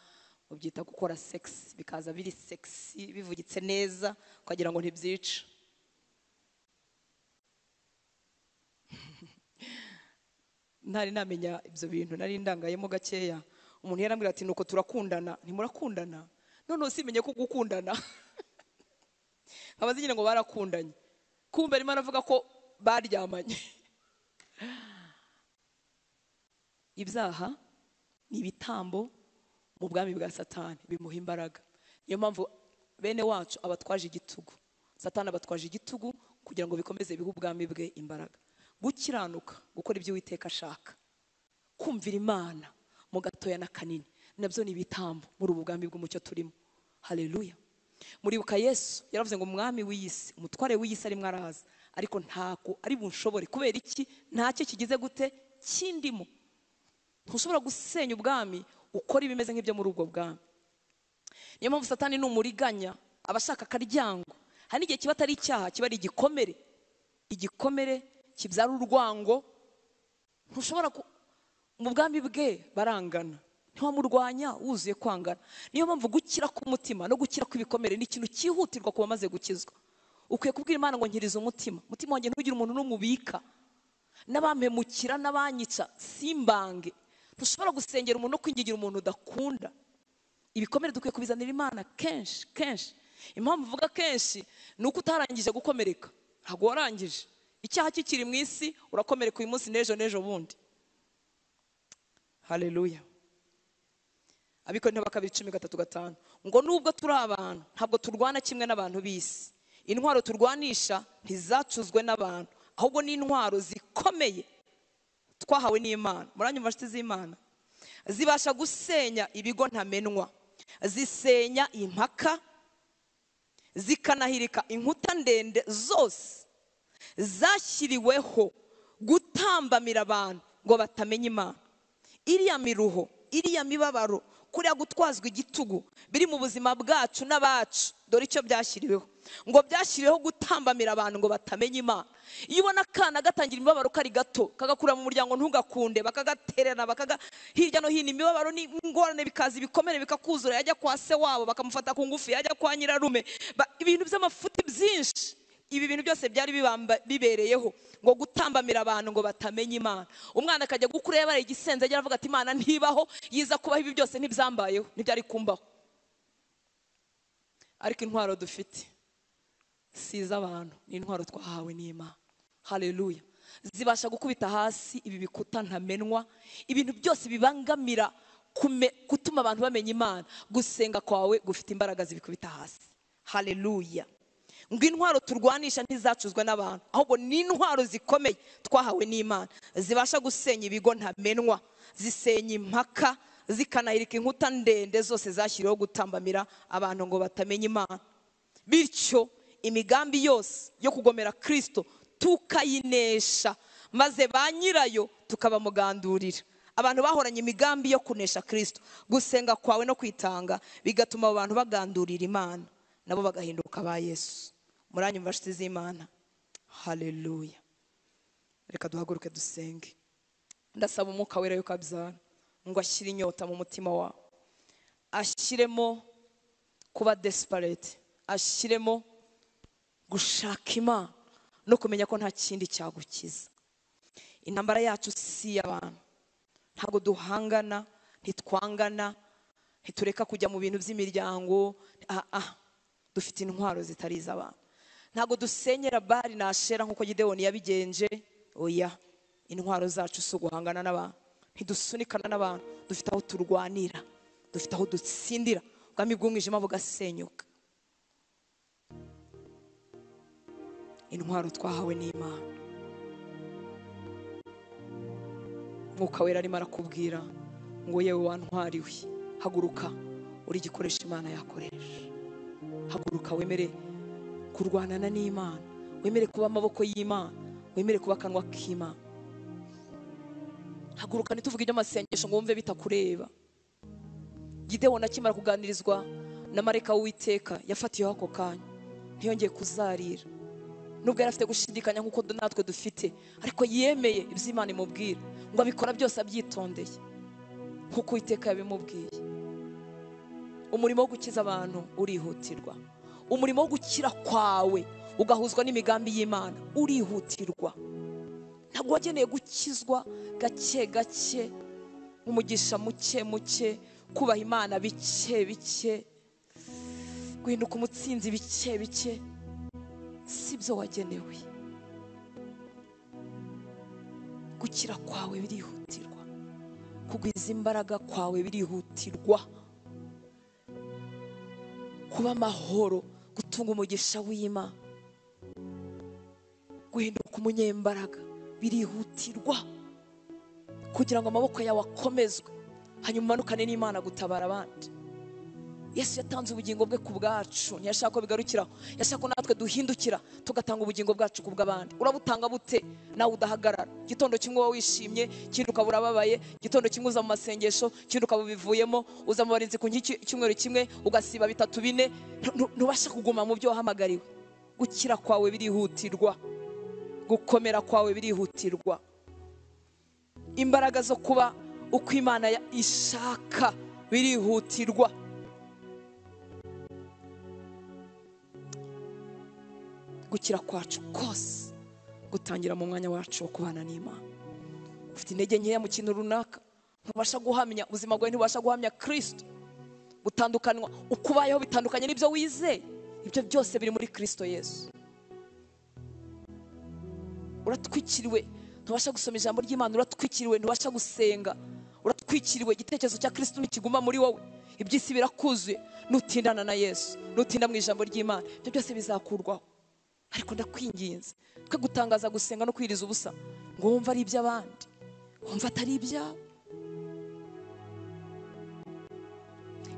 Speaker 1: mubyita gukora sex, bikaza biri sexy bivugitse neza ukagira ngo ntibyica. Ntari namenya ibyo bintu, nari ndangayemo gakeya. Umuntu yarambwira ati nuko turakundana, ntimurakundana. None simenye ko gukundana. Nkabaza nyine ngo barakundanye, kumbe arimo aravuga ko baryamanye. Ibyaha ni ibitambo mu bwami bwa Satani bimuha imbaraga. Niyo mpamvu bene wacu abatwaje igitugu, Satani abatwaje igitugu kugira ngo bikomeze bihe ubwami bwe imbaraga. Gukiranuka, gukora ibyo Uwiteka ashaka, kumvira Imana mu gatoya n'akanini, nabyo ni ibitambo muri ubu bwami bw'umucyo turimo. Haleluya. Muribuka Yesu yaravuze ngo umwami w'iyisi, umutware w'iyisi arimo araza, ariko ntako ari bunshobore. Kubera iki? Ntacyo kigize gute kindimo. Ntushobora gusenya ubwami ukora ibimeze nk'ibyo muri ubwo bwami. Niyo mpamvu Satani ni umuriganya, abashaka akaryango. Hari n'igihe kiba atari icyaha, kiba ari igikomere. Igikomere kibyara urwango. Ntushobora mu bwami bwe barangana, ntiwamurwanya wuzuye kwangana. Niyo mpamvu gukira k'umutima no gukira kw'ibikomere ni ikintu cyihutirwa ku bamaze gukizwa. Ukwiye kubwira Imana ngo nkiriza umutima, umutima wanjye ntugire umuntu n'umubika, n'abampemukira n'abanyica simbange. Ntushobora gusengera umuntu no kwingingira umuntu udakunda. Ibikomere dukwiye kubizanira Imana kenshi kenshi. Impamvu mvuga kenshi ni uko utarangije gukomereka, ntabwo warangije. Icyaha kikiri mu isi, urakomereka uyu munsi n'ejo n'ejo bundi. Haleluya. Abikorinto ba kabiri 13:5 ngo nubwo turi abantu ntabwo turwana kimwe n'abantu b'isi. Intwaro turwanisha ntizacuzwe n'abantu, ahubwo ni intwaro zikomeye twahawe n'Imana. Muranyumva nshuti z'Imana? Zibasha gusenya ibigo ntamenwa, zisenya impaka, zikanahirika inkuta ndende zose zashyiriweho gutambamira abantu ngo batamenya Imana. Iriya miruho, iriya mibabaro, kuriya gutwazwa igitugu biri mu buzima bwacu n'abacu, dore icyo byashyiriweho. Ngo byashyiriweho gutambamira abantu ngo batamenya Imana. Iyo ubona akana gatangira imibabaro kari gato, kagakura mu muryango ntugakunde, bakagatererana, bakaga hirya no hino, imibabaro n'ingorane bikaza, ibikomere bikakuzura, yajya kwa se wabo bakamufata ku ngufu, yajya kwa nyirarume, ibintu by'amafuti byinshi. Ibi bintu byose byari bibereyeho ngo gutambamira abantu ngo batamenya Imana. Umwana akajya gukura yabaye igisenze, ajya avuga ati Imana ntibaho, yiza kubaho ibi byose ntibyambayeho, ntibyari kumbaho. Ariko intwaro dufite si iz'abantu, ni intwaro twahawe n'Imana. Haleluya. Zibasha gukubita hasi ibi bikuta ntamenwa, ibintu byose bibangamira gutuma abantu bamenya Imana. Gusenga kwawe gufite imbaraga zibikubita hasi. Haleluya. Ngo intwaro turwanisha ntizacuzwe n'abantu, ahubwo ni intwaro zikomeye twahawe n'Imana, zibasha gusenya ibigo ntamenwa, zisenya impaka, zikanahirika inkuta ndende zose zashyiriweho gutambamira abantu ngo batamenya Imana. Bityo imigambi yose yo kugomera Kristo tukayinesha, maze ba nyirayo tukabamugandurira. Abantu bahoranye imigambi yo kunesha Kristo, gusenga kwawe no kwitanga bigatuma abantu bagandurira Imana, nabo bagahinduka ba Yesu. Muranyumva nshuti z'Imana? Haleluya. Reka duhaguruke dusenge. Ndasaba Umwuka Wera yukabyara ngo ashyire inyota mu mutima wawe, ashyiremo kuba desperate, ashyiremo gushaka Imana no kumenya ko nta kindi cyagukiza. Intambara yacu si y'abantu, ntabwo duhangana, ntitwangana, ntitureka kujya mu bintu by'imiryango. Dufite intwaro zitari iz'abantu. Ntabwo dusenyera Bali na Ashera nk'uko Gidewoni yabigenje. Oya, intwaro zacu si uguhangana n'abantu, ntidusunikana n'abantu, dufite aho turwanira, dufite aho dutsindira, ubwami bw'umwijima bugasenyuka. Intwaro twahawe n'Imana. Mwuka Wera arimo arakubwira ngo yewe wantwariwe, haguruka uri igikoresho Imana yakoresha. Haguruka wemere kurwanana n'Imana, wemere kuba amaboko y'Imana, wemere kuba akanwa k'Imana. Haguruka ntituvuge iby'amasengesho ngo wumve bitakureba. Gidewoni akimara kuganirizwa na marayika w'Uwiteka yafatiyeho ako kanya, ntiyongeye kuzarira. Nubwo yari afite gushidikanya nk'uko natwe dufite, ariko yemeye ibyo Imana imubwira, ngo abikora byose abyitondeye nk'uko Uwiteka yabimubwiye. Umurimo wo gukiza abantu urihutirwa. Umurimo wo gukira kwawe ugahuzwa n'imigambi y'Imana urihutirwa. Ntabwo wageneye gukizwa gake gake, umugisha muke muke, kubaha Imana bike bike, guhinduka umutsinzi bike bike, si byo wagenewe. Gukira kwawe birihutirwa, kugwiza imbaraga kwawe birihutirwa, kuba amahoro, gutunga umugisha w'Imana, guhinduka umunyembaraga birihutirwa, kugira ngo amaboko yawe akomezwe, hanyuma umanukane n'Imana gutabara abandi. Yesu yatanze ubugingo bwe ku bwacu, ntiyashaka ko bigarukiraho, yashaka ko natwe duhindukira tugatanga ubugingo bwacu ku bw'abandi. Urabutanga bute nawe udahagarara? Gitondo kimwe uba wishimye, ikindi ukaba urababaye, gitondo kimwe uza mu masengesho, ikindi ukaba ubivuyemo, uza mu barinzi ku cyumweru kimwe ugasiba bitatu bine, ntubasha kuguma mu byo wahamagariwe. Gukira kwawe birihutirwa, gukomera kwawe birihutirwa, imbaraga zo kuba uko Imana ishaka birihutirwa. Gukira kwacu kose gutangira mu mwanya wacu wo kubana n'Imana. Ufite intege nkeya mu kintu runaka, ntubasha guhamya ubuzima bwawe, ntubasha guhamya Kristo, gutandukanywa ukubayeho bitandukanye n'ibyo wizeye, ibyo byose biri muri Kristo Yesu. Uratwikiriwe, ntubasha gusoma ijambo ry'Imana, uratwikiriwe, ntubasha gusenga, uratwikiriwe, igitekerezo cya Kristo ntikiguma muri wowe, iby'isi birakuzuye. Nutindana na Yesu, nutinda mu ijambo ry'Imana, ibyo byose bizakurwaho. Ariko ndakwinginze twe gutangaza gusenga no kwiriza ubusa ngo wumve ari iby'abandi, wumve atari ibyawe.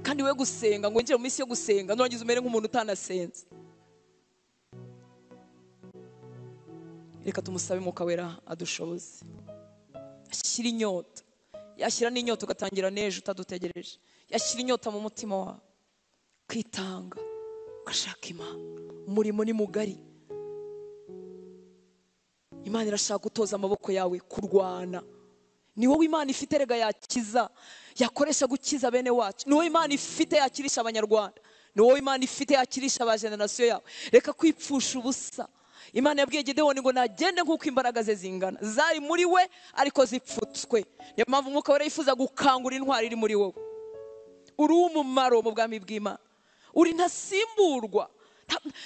Speaker 1: Kandi we gusenga ngo winjire mu minsi yo gusenga nurangiza umere nk'umuntu utanasenze. Reka tumusabe Mwuka Wera adushoboze. Ashyira inyota, yashyira n'inyota ugatangira n'ejo utadutegereje. Yashyira inyota mu mutima wawe, kwitanga ugashaka Imana. Umurimo ni mugari. Imana irashaka gutoza amaboko yawe kurwana. Ni wowe Imana ifite rega yakiza, yakoresha gukiza bene wacu. Ni wowe Imana ifite yakirisha abanyarwanda. Ni wowe Imana ifite yakirisha aba generasiyo yawe. Reka kwipfusha ubusa. Imana yabwiye Gidewoni ngo nagende nk'uko imbaraga ze zingana. Zari muri we ariko zipfutswe. Niyo mpamvu Umwuka Wera yifuza gukangura intwari iri muri wowe. Uri umumaro mu bwami bw'Imana. Uri ntasimburwa.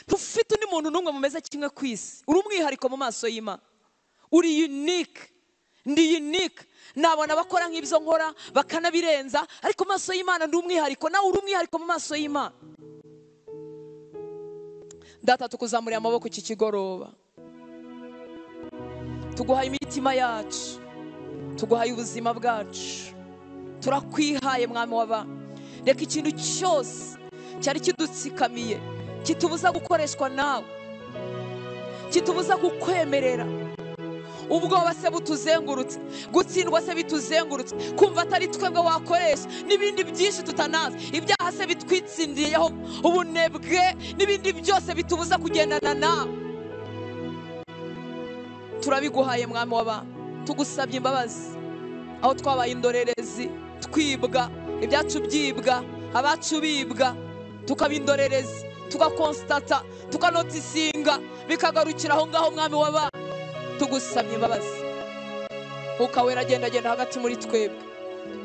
Speaker 1: Ntufite undi muntu n'umwe mumeze kimwe ku isi. Uri umwihariko mu maso y'Imana. Uri unique. Ndi unique. Nabona bakora nk'ibyo nkora bakanabirenza, ariko maso y'Imana ndi umwihariko. Nawe uri umwihariko mu maso y'Imana. Data, tukuzamuriye amaboko iki kigoroba. Tuguhaye imitima yacu, tuguhaye ubuzima bwacu. Turakwihaye Mwami w'abantu. Reka ikintu cyose cyari kidutsikamiye kitubuza gukoreshwa nawe, kitubuza kukwemerera. Ubwoba se butuzengurutse, gutsindwa se bituzengurutse, kumva atari twebwe wakoresha, n'ibindi byinshi tutanazi, ibyaha se bitwitsindiyeho, ubunebwe n'ibindi byose bitubuza kugendana nawe. Turabiguhaye Mwami w'abantu. Tugusabye imbabazi aho twabaye indorerezi, twibwa ibyacu, byibwa abacu, bibwa, tukaba indorerezi, tugakonstata, tukanotisinga, bikagarukira aho ngaho. Mwami w'abantu, tugusabye imbabazi. Mwuka Wera agenda agenda hagati muri twebwe.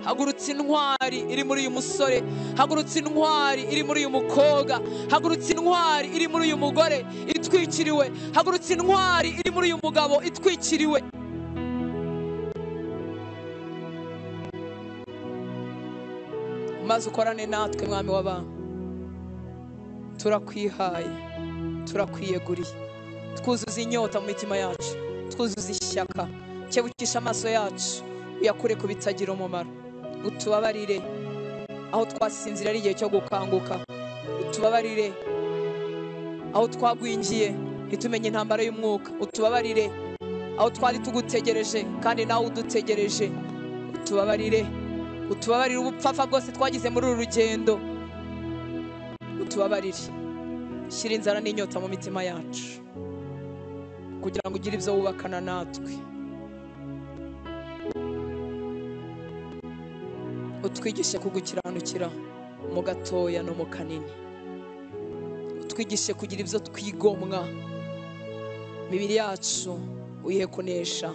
Speaker 1: Hagurutse intwari iri muri uyu musore, hagurutse intwari iri muri uyu mukobwa, hagurutse intwari iri muri uyu mugore itwikiriwe, hagurutse intwari iri muri uyu mugabo itwikiriwe. Maze ukorane natwe Mwami w'abantu. Turakwihaye, turakwiyeguriye. Twuzuza inyota mu mitima yacu, twuzuza ishyaka. Kebukisha amaso yacu uyakure ku bitagira umumaro. Utubabarire aho twasinzira ari igihe cyo gukanguka. Utubabarire aho twagwingiye ntitumenye intambara y'umwuka. Utubabarire aho twari tugutegereje kandi nawe udutegereje. Utubabarire, utubabarire ubupfapfa bwose twagize muri uru rugendo. Utubabarire. Shyira inzara n'inyota mu mitima yacu kugira ngo ugire ibyo wubakana natwe. Utwigishe kugukiranukira mu gatoya no mu kanini. Utwigishe kugira ibyo twigomwa. Mibiri yacu uyihe kunesha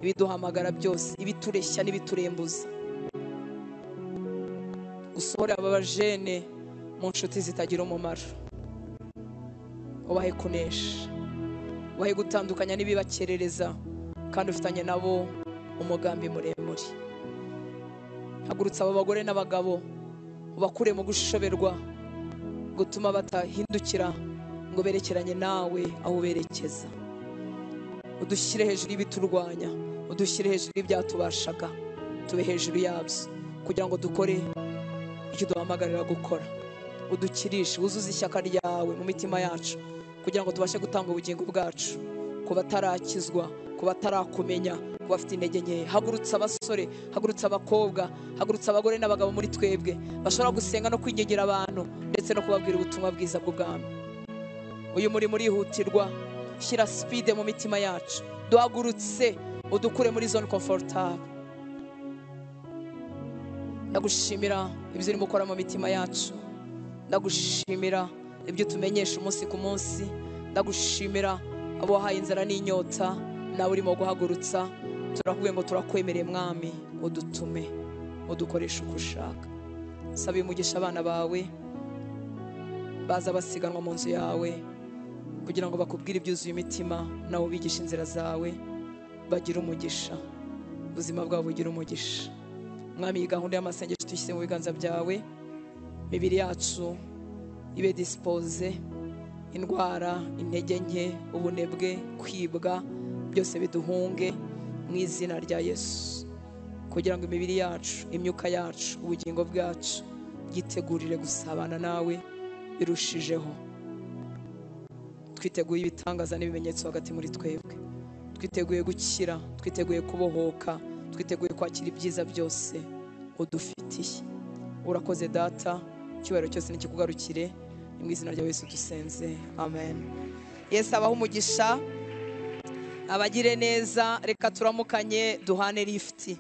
Speaker 1: ibiduhamagara byose, ibitureshya n'ibiturembuza. Usohore aba bajene mu nshuti zitagira umumaro. Ubahe kunesha, ubahe gutandukanya n'ibibakerereza, kandi ufitanye nabo umugambi muremure. Hagurutsa abo bagore n'abagabo, ubakure mu gushoberwa gutuma batahindukira ngo berekeranye nawe aho uberekeza. Udushyire hejuru y'ibiturwanya, udushyire hejuru y'ibyatubashaga, tube hejuru yabyo kugira ngo dukore icyo duhamagarira gukora. Udukirishe, wuzuze ishyaka ryawe mu mitima yacu kugira ngo tubashe gutanga ubugingo bwacu ku batarakizwa, ku batarakumenya, ku bafite intege nke. Hagurutsa abasore, hagurutsa abakobwa, hagurutsa abagore n'abagabo muri twebwe bashobora gusenga no kwingingira abantu ndetse no kubabwira ubutumwa bwiza bw'ubwami. Uyu murimo urihutirwa. Shyira speed mu mitima yacu, duhagurutse, udukure muri zone comfortable. Ndagushimira ibyo urimo ukora mu mitima yacu. Ndagushimira ibyo tumenyesha umunsi ku munsi. Ndagushimira abo wahaye inzara n'inyota nawe urimo guhagurutsa. Turakubwiye ngo turakwemereye Mwami, udutume, udukoreshe uko ushaka. Saba umugisha abana bawe baza basiganwa mu nzu yawe kugira ngo bakubwire ibyuzuye imitima, nawe ubigishe inzira zawe, bagira umugisha, ubuzima bwabo bugira umugisha. Mwami, iyi gahunda y'amasengesho tuyishyize mu biganza byawe. Mibiri yacu ibe dispose, indwara, intege nke, ubunebwe, kwibwa, byose biduhunge mu izina rya Yesu, kugira ngo imibiri yacu, imyuka yacu, ubugingo bwacu byitegurire gusabana nawe birushijeho. Twiteguye ibitangaza n'ibimenyetso hagati muri twebwe. Twiteguye gukira, twiteguye kubohoka, twiteguye kwakira ibyiza byose udufitiye. Urakoze Data, icyubahiro cyose nikikugarukire. Ni mu izina rya Yesu dusenze, amen. Yesu abahe umugisha, abagire neza. Reka turamukanye, duhane lifuti.